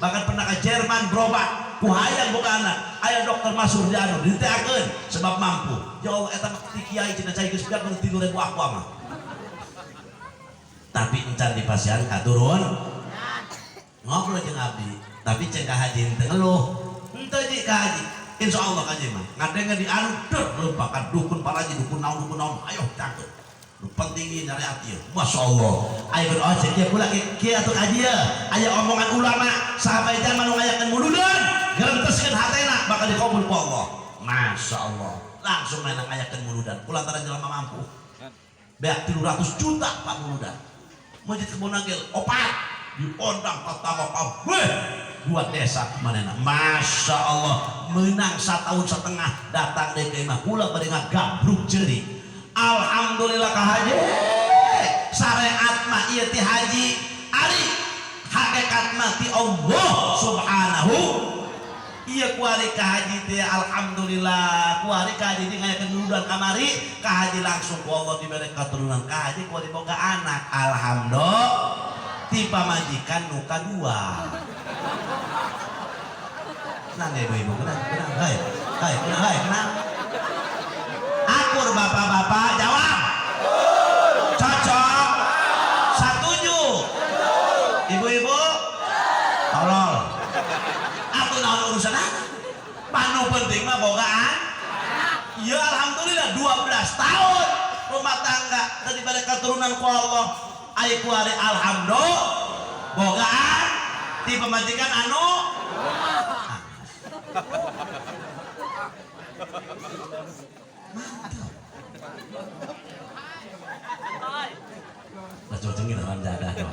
[SPEAKER 1] Bahkan pernah ke Jerman berobat. Ku hayang boga anak, aya dokter masuk di anu diteakeun sebab mampu. Ya Allah, eta mah ti kiai cenah cai geus beak 3.000 aku mah. Tapi encan dipasihan katurun. Ngobrol jeung abdi, tapi cek ka haji teu ngeluh. Henteu ji ka haji. Insya Allah ka haji mah ngadenge di anu deur lupakan dukun paraji dukun naon ayo cangkeun. Nu penting nyari hati ya. Masya Allah. Ayo berdoa cek kieu pula kieu atuh kaji ya. Aya omongan ulama sahabat zaman nu ngayakeun muludan, gerenteskeun hatena bakal dikabul ku Allah. Masya Allah. Langsung main ngayakeun muludan. Kulantaran jelema mampu. Beak 300 juta Pak muludan. Masjid Kebon Nagel opat diundang tetangga kabeh dua desa manehna. Masya Allah menang 1,5 tahun datang deui ka imah kula bari ngagabruk ceuri. Alhamdulillah ka haji. Syariat mah ieu ti haji ari hakikat mah ti Allah Subhanahu. Ieu kuari ka haji teh alhamdulillah kuari ka haji ngayakeun muludan kamari ka haji langsung ku Allah dibere katurunan ka haji kuari boga anak alhamdulillah ti pamajikan nu kadua. Nang ibu-ibu kenang kenang hai hai kenang hai kenang. Akur bapak-bapak jawab. Cocok. Satuju. Ibu-ibu tolol. Atuh naon urusan panu penting mah bogaan. Ya alhamdulillah 12 tahun rumah tangga tadi pada keturunan ku Allah. Ai kuari alhamdulillah bogaan di pemajikan anu mantap. Lah cocengin orang jadah dong.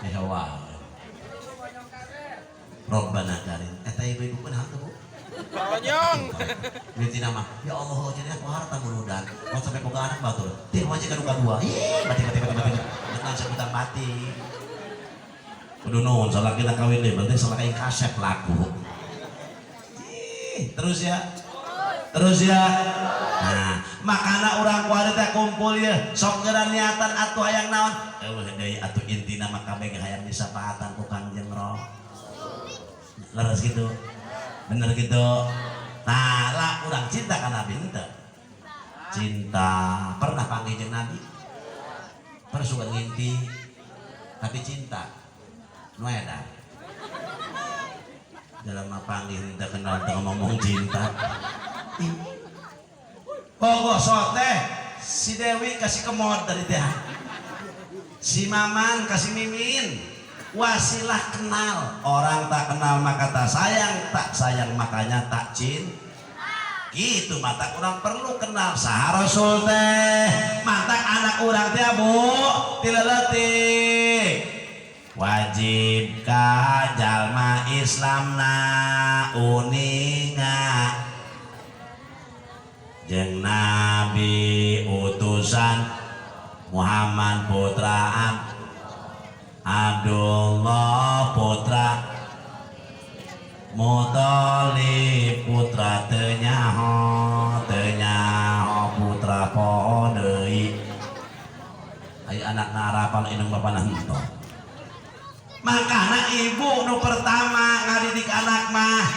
[SPEAKER 1] Ya wah. Robbana karim. Eta ibu-ibu pun hal Bu.
[SPEAKER 2] Ronyong.
[SPEAKER 1] Mimpi nama. Ya Allah, jadi aku harta muludan. Mau sampai boga anak batur. Teh wajib kan dua. Ih, mati mati mati mati. Betul sebutan mati. Kudu nuhun salah kita kawin deh, berarti salah kayak kasep laku. Ih, terus ya. Terus ya. Nah, makana urang kuari teh kumpul ya, sok geura niatan atuh hayang naon? Eueuh deui atuh intina mah kabeh hayang disapaatan ku Kangjeng Roh. Leres gitu. Bener gitu. Nah, lah urang cinta ka Nabi henteu? Cinta. Pernah panggih jeung Nabi? Pernah suka ngimpi. Tapi cinta. Nu edan. Dalam panggih henteu kenal teu ngomong cinta. Pogo teh si Dewi kasih kemod dari teh. Si Maman kasih Mimin. Wasilah kenal. Orang tak kenal maka tak sayang, tak sayang makanya tak cinta. Gitu mata orang perlu kenal saha Rasul teh. Matak anak urang teh Bu, tileletik. Wajib ka jalma Islamna uninga jeung Nabi utusan Muhammad putra Abdullah putra Muthalib putra teu nyaho putra poho deui. Aya anak narapan indung bapana henteu. Makana ibu nu pertama ngadidik anak mah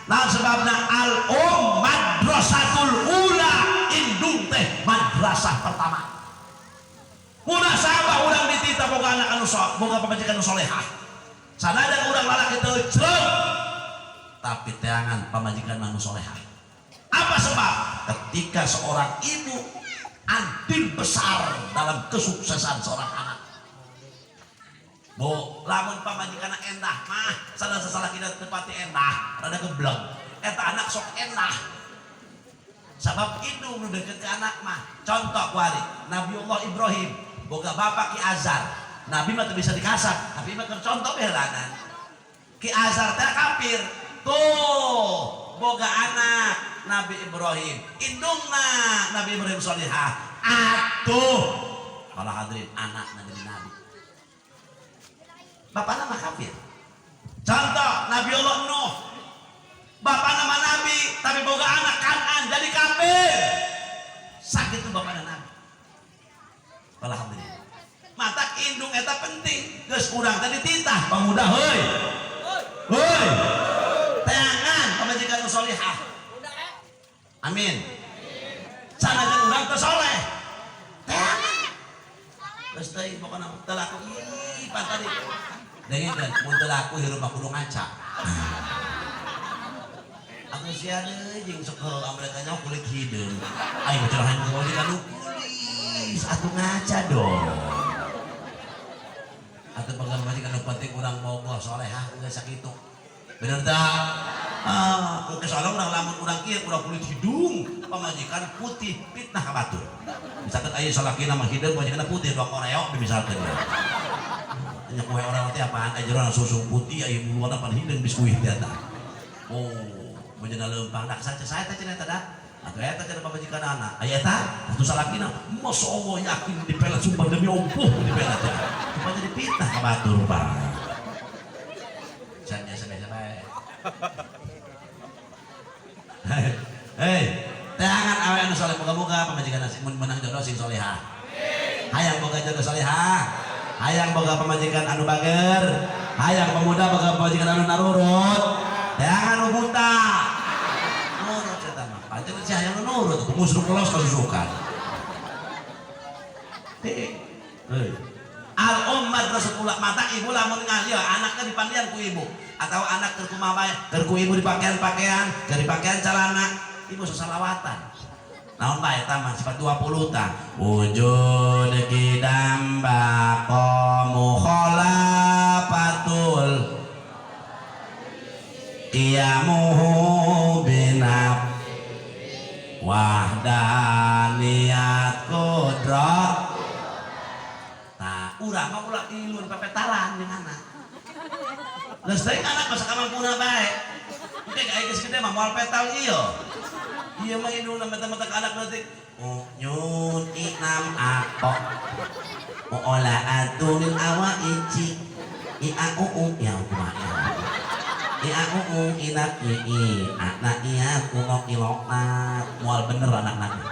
[SPEAKER 1] naon sebabna al um madrasatul ula, indung teh madrasah pertama. Munasabah urang dititah boga anak anu boga pamajikan anu solehah. Sanajan urang lalaki teu jreng tapi teangan pamajikan anu solehah. Apa sebab? Ketika seorang ibu andil besar dalam kesuksesan seorang anak. Bu, lamun pamajikan endah mah salah salah kita tepati endah, rada geblek. Eta anak sok endah. Sabab indung nu deket ke anak mah. Contoh kuari, Nabiullah Ibrahim boga bapak Ki Azar. Nabi mah teu bisa dikasar, tapi mah keur contoh behelanan. Ki Azar teh kafir. Tuh, boga anak Nabi Ibrahim. Indungna Nabi Ibrahim solihah. Atuh, malah hadirin anak Nabi Nabi. Bapakna mah kafir. Contoh Nabi Allah Nuh. Bapakna mah nabi, tapi boga anak Kanan jadi kafir. Sakit tuh bapakna nabi. Alhamdulillah. Matak indung eta penting. Geus urang tadi titah pemuda heuy. Heuy. Teangan Amin. Sanajan urang teu soleh. Teangan. Geus teuing pokona teu laku ih pan tadi. Dengekeun mun teu laku hirup mah kudu ngaca. Atuh sia deui jeung sok mereka nyaho kulit hideung. Aing mah cerahan ku pamajikan nu kulis atuh ngaca dong. Atuh boga pamajikan nu penting urang bogoh solehah geus sakitu. Bener tah? Ah, engke soalna urang lamun urang kieu urang kulit hidung, pamajikan putih fitnah ka batur. Misalkan aya salakina mah hideung pamajikanna putih doang oreo misalkan. Nya kue oreo teh apaan aya jerona susu putih aya buluana pan hideung biskuit teh eta. Oh, menjana leumpang dak saca saya teh cenah eta dah. Atuh eta cenah pamajikan anak. Aya eta atuh salakina masya Allah yakin dipelet sumpah demi Allah dipelet teh. Cuma jadi fitnah ka batur Pak. Can biasa-biasa bae. Hei, teangan awe anu soleh moga-moga pamajikan mun menang jodoh sing solehah. Hayang boga jodoh solehah, hayang boga pamajikan anu bager, hayang pemuda boga pamajikan anu narurut, teangan nu buta. Nurut eta mah. Pancen si hayang nu nurut, ngusruk los kasusukan. Hei. Al um madrasatul mata ibu lamun ngalieu anaknya dipandian ku ibu atau anak keur kumaha bae keur ku ibu dipakaian-pakaian keur dipakaian calana ibu sasalawatan naon bae eta mah sifat 20 tah wujud kidam baqa mukhalafatul qiyamuhu binab wahdaniyat qudrat. Nah, urang mah ulah ilun pepetalan jeung anak. Geus teuing anak masa kamampuna bae. Engke aya geus gede mah moal petal ieu. Ieu mah indungna meta-meta ka anak leutik. Unyun inam ato. Ola atunil awa ici. I a u u ya kumaha. I a u u inak i i anak iya kulok ilokna moal bener anak-anak.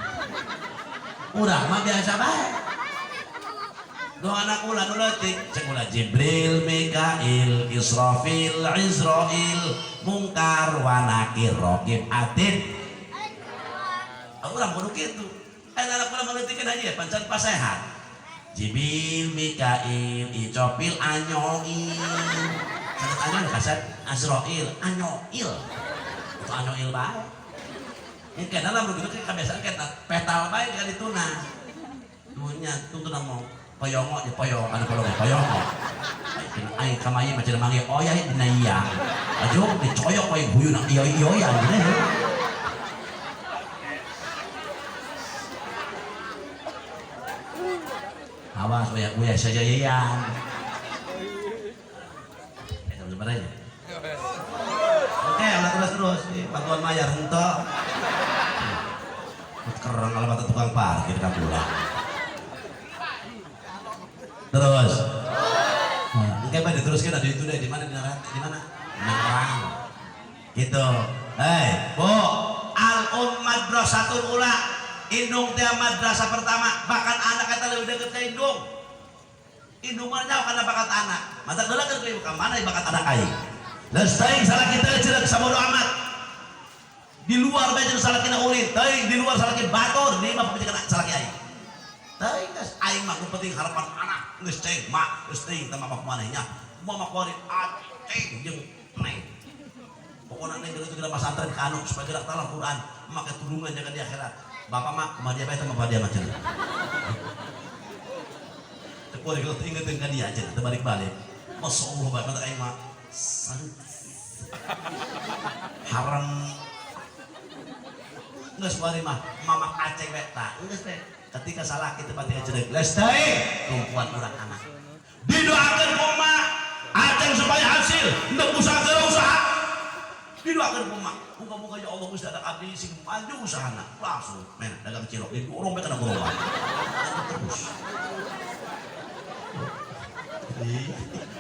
[SPEAKER 1] Urang mah biasa bae. Doa anak ulah nu leutik cek ulah Jibril, Mikail, Israfil, Izrail, Mungkar, wa Nakir, Raqib, Atid. Urang kudu kitu. Aya anak ulah maleutikeun aja ya pancan pasehat. Jibril, Mikail, Icopil, Anyoil. Sangat anyoil kasat Azrail, Anyoil. Itu Anyoil bae. Ini kena lah begitu kebiasaan kita petal bae kan dituna. Dunya tuntun mau poyongo di poyong anu poyongo poyongo. Aing kamayi macam manggil oyah dina iya. Ajo dicoyok wae guyuna iyo iyo ya gitu. Awas oyah uyah sajayan. Sebenarnya. Oke, ulah terus bantuan mayar henteu. Kereng alamat tukang parkir ka pulang. Terus. Nah, engke bae diteruskeun ada itu deh di mana di di mana? Nangrang. Gitu. Hei, Bu, al um madrasatul ula. Indung teh madrasah pertama, bahkan anak eta leuwih deukeut ka indung. Indung mah nyaho kana bakat anak. Mata heula keur ibu ka mana bakat anak aing. Geus teuing salaki teh ceureuh sabodo amat. Di luar bae jeung salakina ulin, teuing di luar salaki batur, di imah pamajikan salaki aing. Teuing geus aing mah nu penting harapan anak geus ceng mak geus teuing teh mama kumaneh nya. Mama kuari aceng jeung neng. Pokona neng geus geura pasantren ka anu supaya gerak talah Quran, make tulungan jangan di akhirat. Bapak mah kumaha dia bae teh mah dia mah cenah. Kuari kalau ingetin ka dia aja, terbalik-balik. Masya Allah, bapak aing mah haram. Geus kuari mah mama aceng bae tah. Geus teh ketika salah kita pati aja geus teh tumpuan urang anak. Didoakeun ku emak aceng supaya hasil, henteu usaha ke usaha. Didoakeun ku emak, muga-muga ya Allah geus ada abdi sing maju usahana. Langsung men dagang cilok didorong bae kana gerobak. Terus.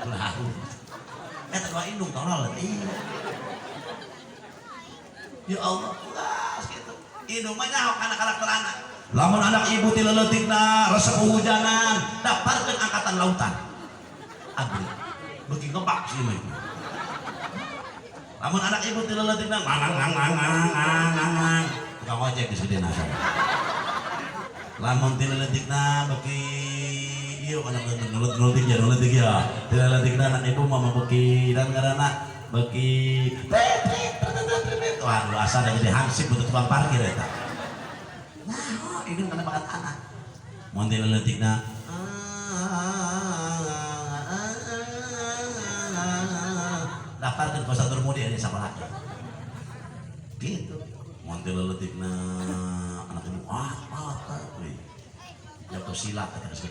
[SPEAKER 1] Ulah. Eta doa indung tolol ih. Ya Allah, ulah gitu. Indung mah nyaho kana karakter anak. Lamun anak ibu ti leuletikna resep hujanan, daftarkeun angkatan lautan. Abdi beuki ngebak sih mah itu. Lamun anak ibu ti leuletikna ngang ngang ngang ngang ngang ngang. Tukang ojek geus gede nasa. Lamun ti leutikna beuki ieu anak leutik ya leutik ya. Ti leutikna anak ibu mah beuki dan ngaranna beuki waduh asa jadi hansip untuk tukang parkir eta. Nah, ini karena bakat anak. Mun ti leutikna daftarkeun ka Satur Mudi di sakola. Gitu. Mun ti leutikna anak ibu ah wih. Jatuh silat kata geus.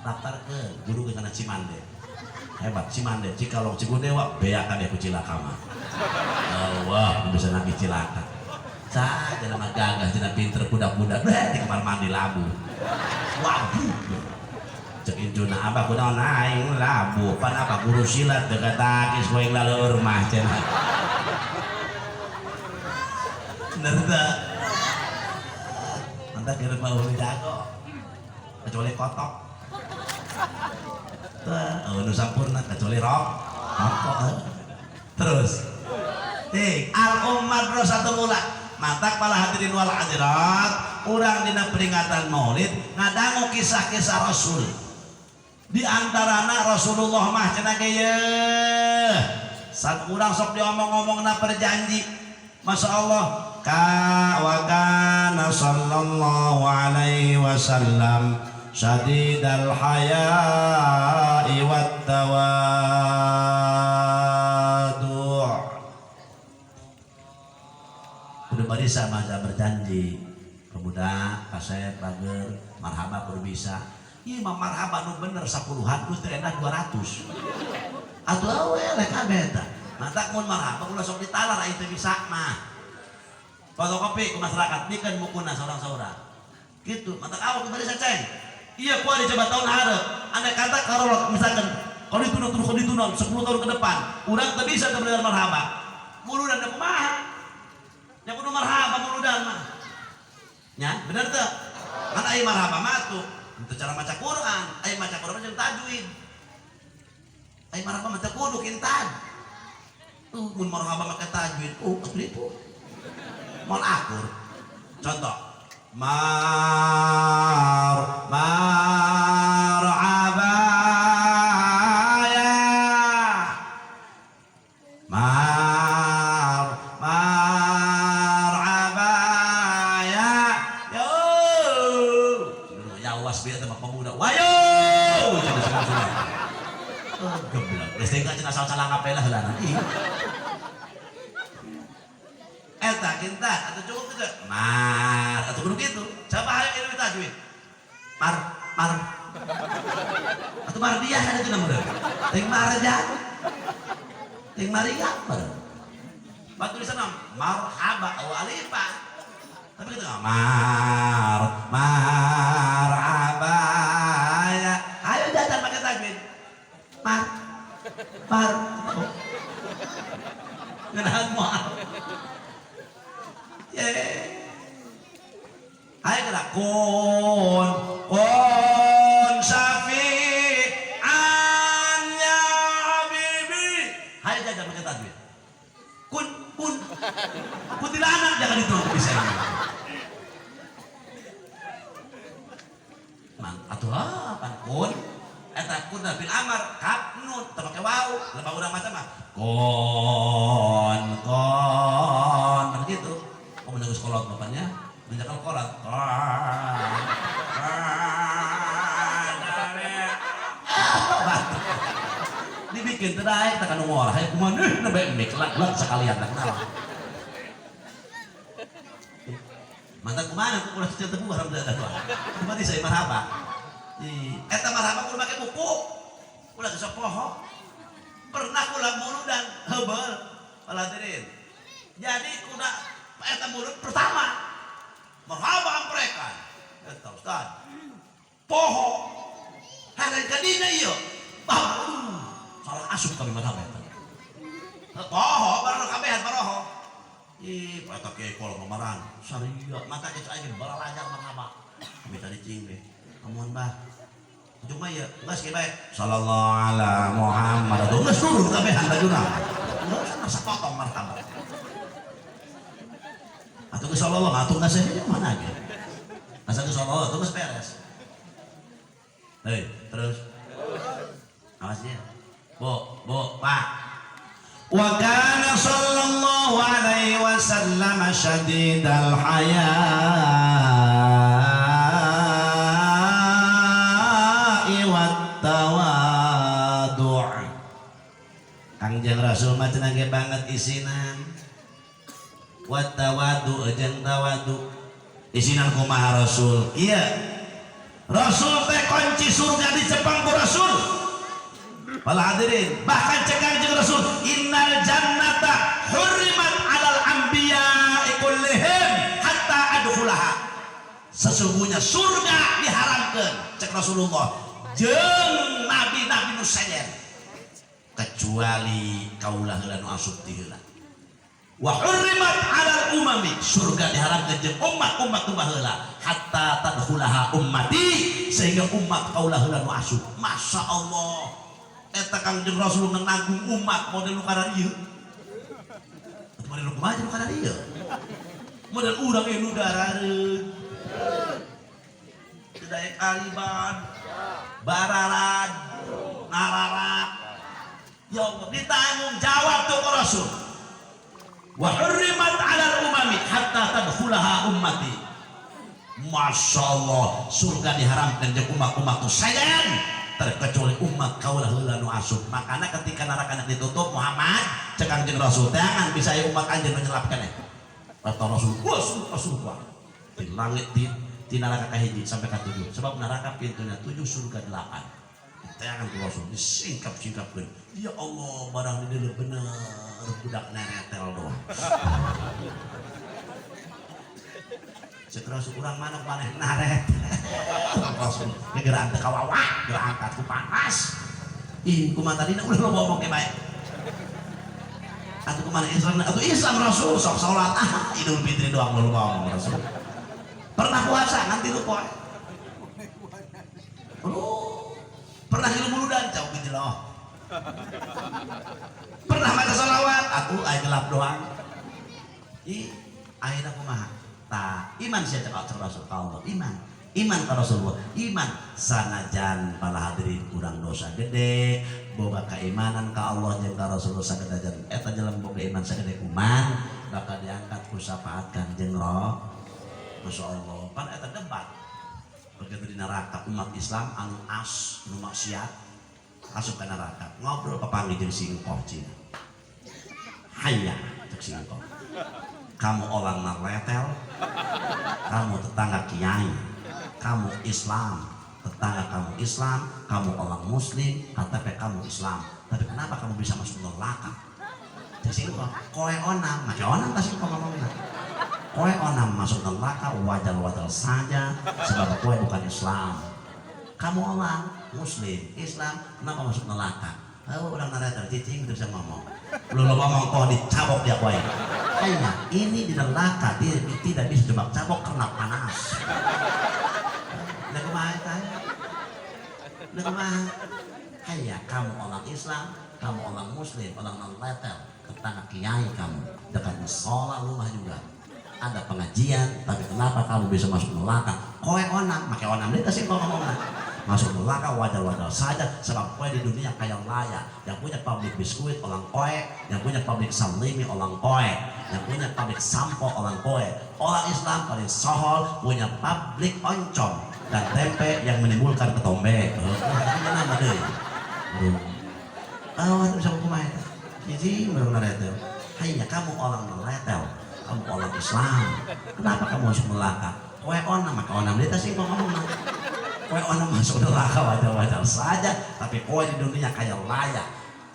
[SPEAKER 1] Daftar ke guru ke kana Cimande. Hebat Cimande, Cikalong, Cigudewa, beak kabeh ku cilaka mah. Allah, bisa nagih cilaka. Cah, jelema gagah, cenah pinter kuda-kuda, di kamar mandi labu. Waduh. Cek incuna abah kunaon aing labu, pan apa guru silat dekat takis ku aing laleur mah cenah. Bener teu? Mantap kira mah eueuh jago. Kecuali kotok. Teu, nu sampurna kecuali rokok. Terus tik al ummah satu mula matak pala hadirin wal hadirat urang dina peringatan maulid ngadangu kisah-kisah Rasul di antarana Rasulullah mah cenah ge yeuh saat urang sok diomong-omongna perjanji Masya Allah ka wa kana sallallahu alaihi wasallam syadidal haya'i wat tawadu. Kudu barisa masa berjanji pemuda kasep bager marhaba kudu bisa ieu mah marhaba nu bener 10-an geus teu endah 200 atuh awe leh kabeh eta matak mun marhaba ulah sok ditalar aya teu bisa mah fotokopi ke masyarakat bikeun bukuna saurang-saurang gitu matak awak kudu barisa ceng iya kuari coba tahun hareup andai kata kalau misalkan kalau ditunda terus kalau ditunda 10 tahun ke depan urang teu bisa teu bener marhaba muludan da kumaha nya kudu marhaba muludan mah nya bener teu kan aya marhaba mah tuh itu cara maca Quran aya maca Quran jeung tajwid aya marhaba mah teu kudu kintan mun marhaba make tajwid atuh moal akur contoh mar marhaba ya mar marhaba ya yo ya was bieu teh pemuda wayo cenah cenah geblek geus teh cenah asal salah ngapela heulana ih eta kintan atau cukup gitu mar atau kudu gitu coba hayo ilmu tajwid mar mar atau mardiah kan itu namanya ting marja ting maria meureun batu tulisan marhaba aw alifa tapi gitu mar marhaba ya ayo jajan pakai tajwid mar mar ngeunaan moal ayo kena kun kun syafi'an ya habibi ayo jajan pakai tajwid kun kun kuntilanak jangan itu bisa ini man atuh apa kun eta kun fil amar kap nun teu make waw lebah urang macam mah kun kun kan gitu oh menunggu sekolah bapaknya menjaga kolat dibikin terdaik tekan umur hayo kumaha nembe mik lak sekalian tak kenal mantap kumaha ku ulah cicil tebu haram teu atuh kumaha saya marhaba eta marhaba kudu make buku ulah geus poho pernah kula muludan heubeul hadirin jadi kuda eta mulut pertama marhaba amprekan eta ustaz poho hari kadina ieu salah asup kami marhaba eta poho baru kabehan paroho ih eta kiai kolot mamaran saria mata geus aing balalajar marhaba kami tadi cing deh amun bah cuma ya geus kieu bae sallallahu ala Muhammad atuh geus turun kabehan bajuna geus sapotong marhaba atau geus sallallahu atuh geus mana ge. Asa geus sallallahu atuh geus beres. Hei, terus. Awas ya. Bu, bu, Pak. Wa kana sallallahu alaihi wasallam syadidal haya'i wat tawadu'. Kangjeng Rasul mah cenah ge banget isinan. Wat tawadu jeung tawadu. Isinan kumaha Rasul? Iya. Rasul teh kunci surga dicepeng ku Rasul. Para hadirin, bahkan cek Kangjeng Rasul, innal jannata hurrimat alal anbiya'i kullihim hatta adkhulaha. Sesungguhnya surga diharamkan cek Rasulullah jeung nabi-nabi nu sejen kecuali kaulah heula nu asup ti heula. Wa hurrimat alal umami, surga diharamkan jeung umat-umat nu baheula hatta tadkhulaha ummati, sehingga umat kaulah heula nu asup. Masya Allah, eta Kangjeng Rasul nanggung umat model nu kada ieu. Model nu kumaha nu kada ieu? Model urang nu darareut. Daek aliban, bararad, nararak. Ya Allah, ditanggung jawab tuh ku Rasul. Wa hurrimat 'alal umami hatta tadkhulaha ummati. Masya Allah, surga diharamkan jeung umat-umat nu sayan terkecuali umat kaulah heula nu asup. Makanya ketika neraka ditutup Muhammad cek Kangjeng Rasul, jangan bisa ya umat anjeun nu nyelapkeun. Kata Rasul, wah Rasul wah. Di langit di neraka kahiji sampai ka 7. Sebab neraka pintunya 7, surga 8. Tayangan ku Rasul disingkap-singkapkeun. Ya Allah, barang di dieu bener budak neretel doang. Cek Rasul urang mana maneh naret. Rasul gegeran teu kawawa, geura angkat ku panas. Ih, kumaha tadina ulah lo ngomong ge bae. Atuh kumaha Islam, atuh Islam Rasul sok salat, ah Idul Fitri doang lo ngomong Rasul. Pernah puasa nganti lu poe. Aduh, pernah hilu muludan jauh gitu loh. Pernah maca sholawat, atuh aya gelap doang. Ih, akhirnya kumaha? Tah, iman sia cek Rasul ka Allah, iman. Iman ka Rasulullah, iman sanajan para hadirin kurang dosa gede, boga keimanan ka Allah jeung ka Rasulullah sagedajan eta jelema boga iman sagede kuman bakal diangkat ku syafaat Kangjeng Rasul. Masya Allah, pan eta debat begitu di neraka umat Islam anu as, anu maksiat asup ke neraka, ngobrol papanggih jeung singkoh cina. Hayya cek singkoh, kamu orang narletel, kamu tetangga kiai, kamu Islam, tetangga kamu Islam, kamu orang Muslim, KTP kamu Islam, tapi kenapa kamu bisa masuk neraka? Cek singkoh, koe onam, make onam ta singkoh ngomongna. Koe onam masuk neraka wajar-wajar saja, sebab koe bukan Islam. Kamu orang Muslim, Islam, kenapa masuk neraka? Oh, orang neraka cicing bisa ngomong. Lu lo ngomong kok dicabok dia koe. Kayaknya ini di neraka tidak bisa coba cabok karena panas. Nah kumaha eta? Nah kumaha? Hanya kamu orang Islam, kamu orang Muslim, orang non-letel, tetangga kiai kamu, dekat musola rumah juga. Ada pengajian, tapi kenapa kamu bisa masuk neraka? Koe onam, make onam dia sih ngomong. Masuk neraka wajar-wajar saja, sebab koe di dunia kaya raya. Yang punya pabrik biskuit orang koe, yang punya pabrik salimi orang koe, yang punya pabrik sampo orang koe. Orang Islam paling sohol punya pabrik oncom dan tempe yang menimbulkan ketombe. Oh, nama deh. Oh, itu bisa kumaha eta? Hiji baru ngaretel. Hanya kamu orang ngeletel, kamu orang Islam. Kenapa kamu masuk neraka? Koe onam, maka onam dia sih ngomong. Koe onam masuk neraka wajar-wajar saja, tapi koe di dunia kaya raya.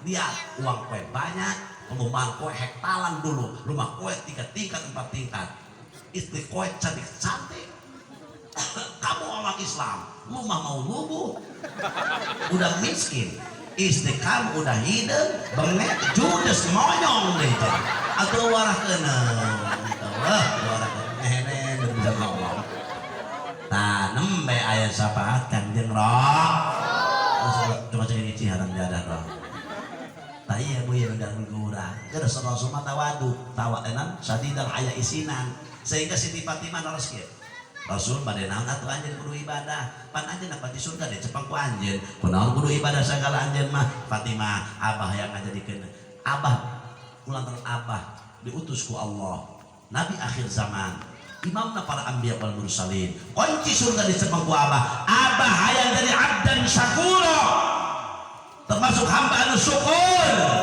[SPEAKER 1] Lihat uang koe banyak, perumahan koe hektaran dulu, rumah koe 3 tingkat, 4 tingkat. Istri koe cantik-cantik. Kamu orang Islam, rumah mau rubuh, udah miskin. Istri kamu udah hidung, bengek, judes, monyong deh. Atau warah kena, wah warah kena, nenek bisa ngomong. Nah, nembe ayat syafaat Kangjeng Roh. Coba cek ini haram jadah roh. Tah iya bu ya udah urang. Kada Rasul mah tawadu, tawadenan sadidal haya isinan. Sehingga Siti Fatimah naros kieu. Rasul bade naon atuh anjeun kudu ibadah. Pan anjeun dapat di surga deh cepang ku anjeun. Kunaon kudu ibadah sagala anjeun mah? Fatimah, abah yang ngajadikeun. Abah kulantaran abah diutus ku Allah. Nabi akhir zaman. Imamna para anbiya wal mursalin. Kunci surga dicepang ku abah. Abah hayang jadi abdan syakura. Termasuk hamba anu syukur.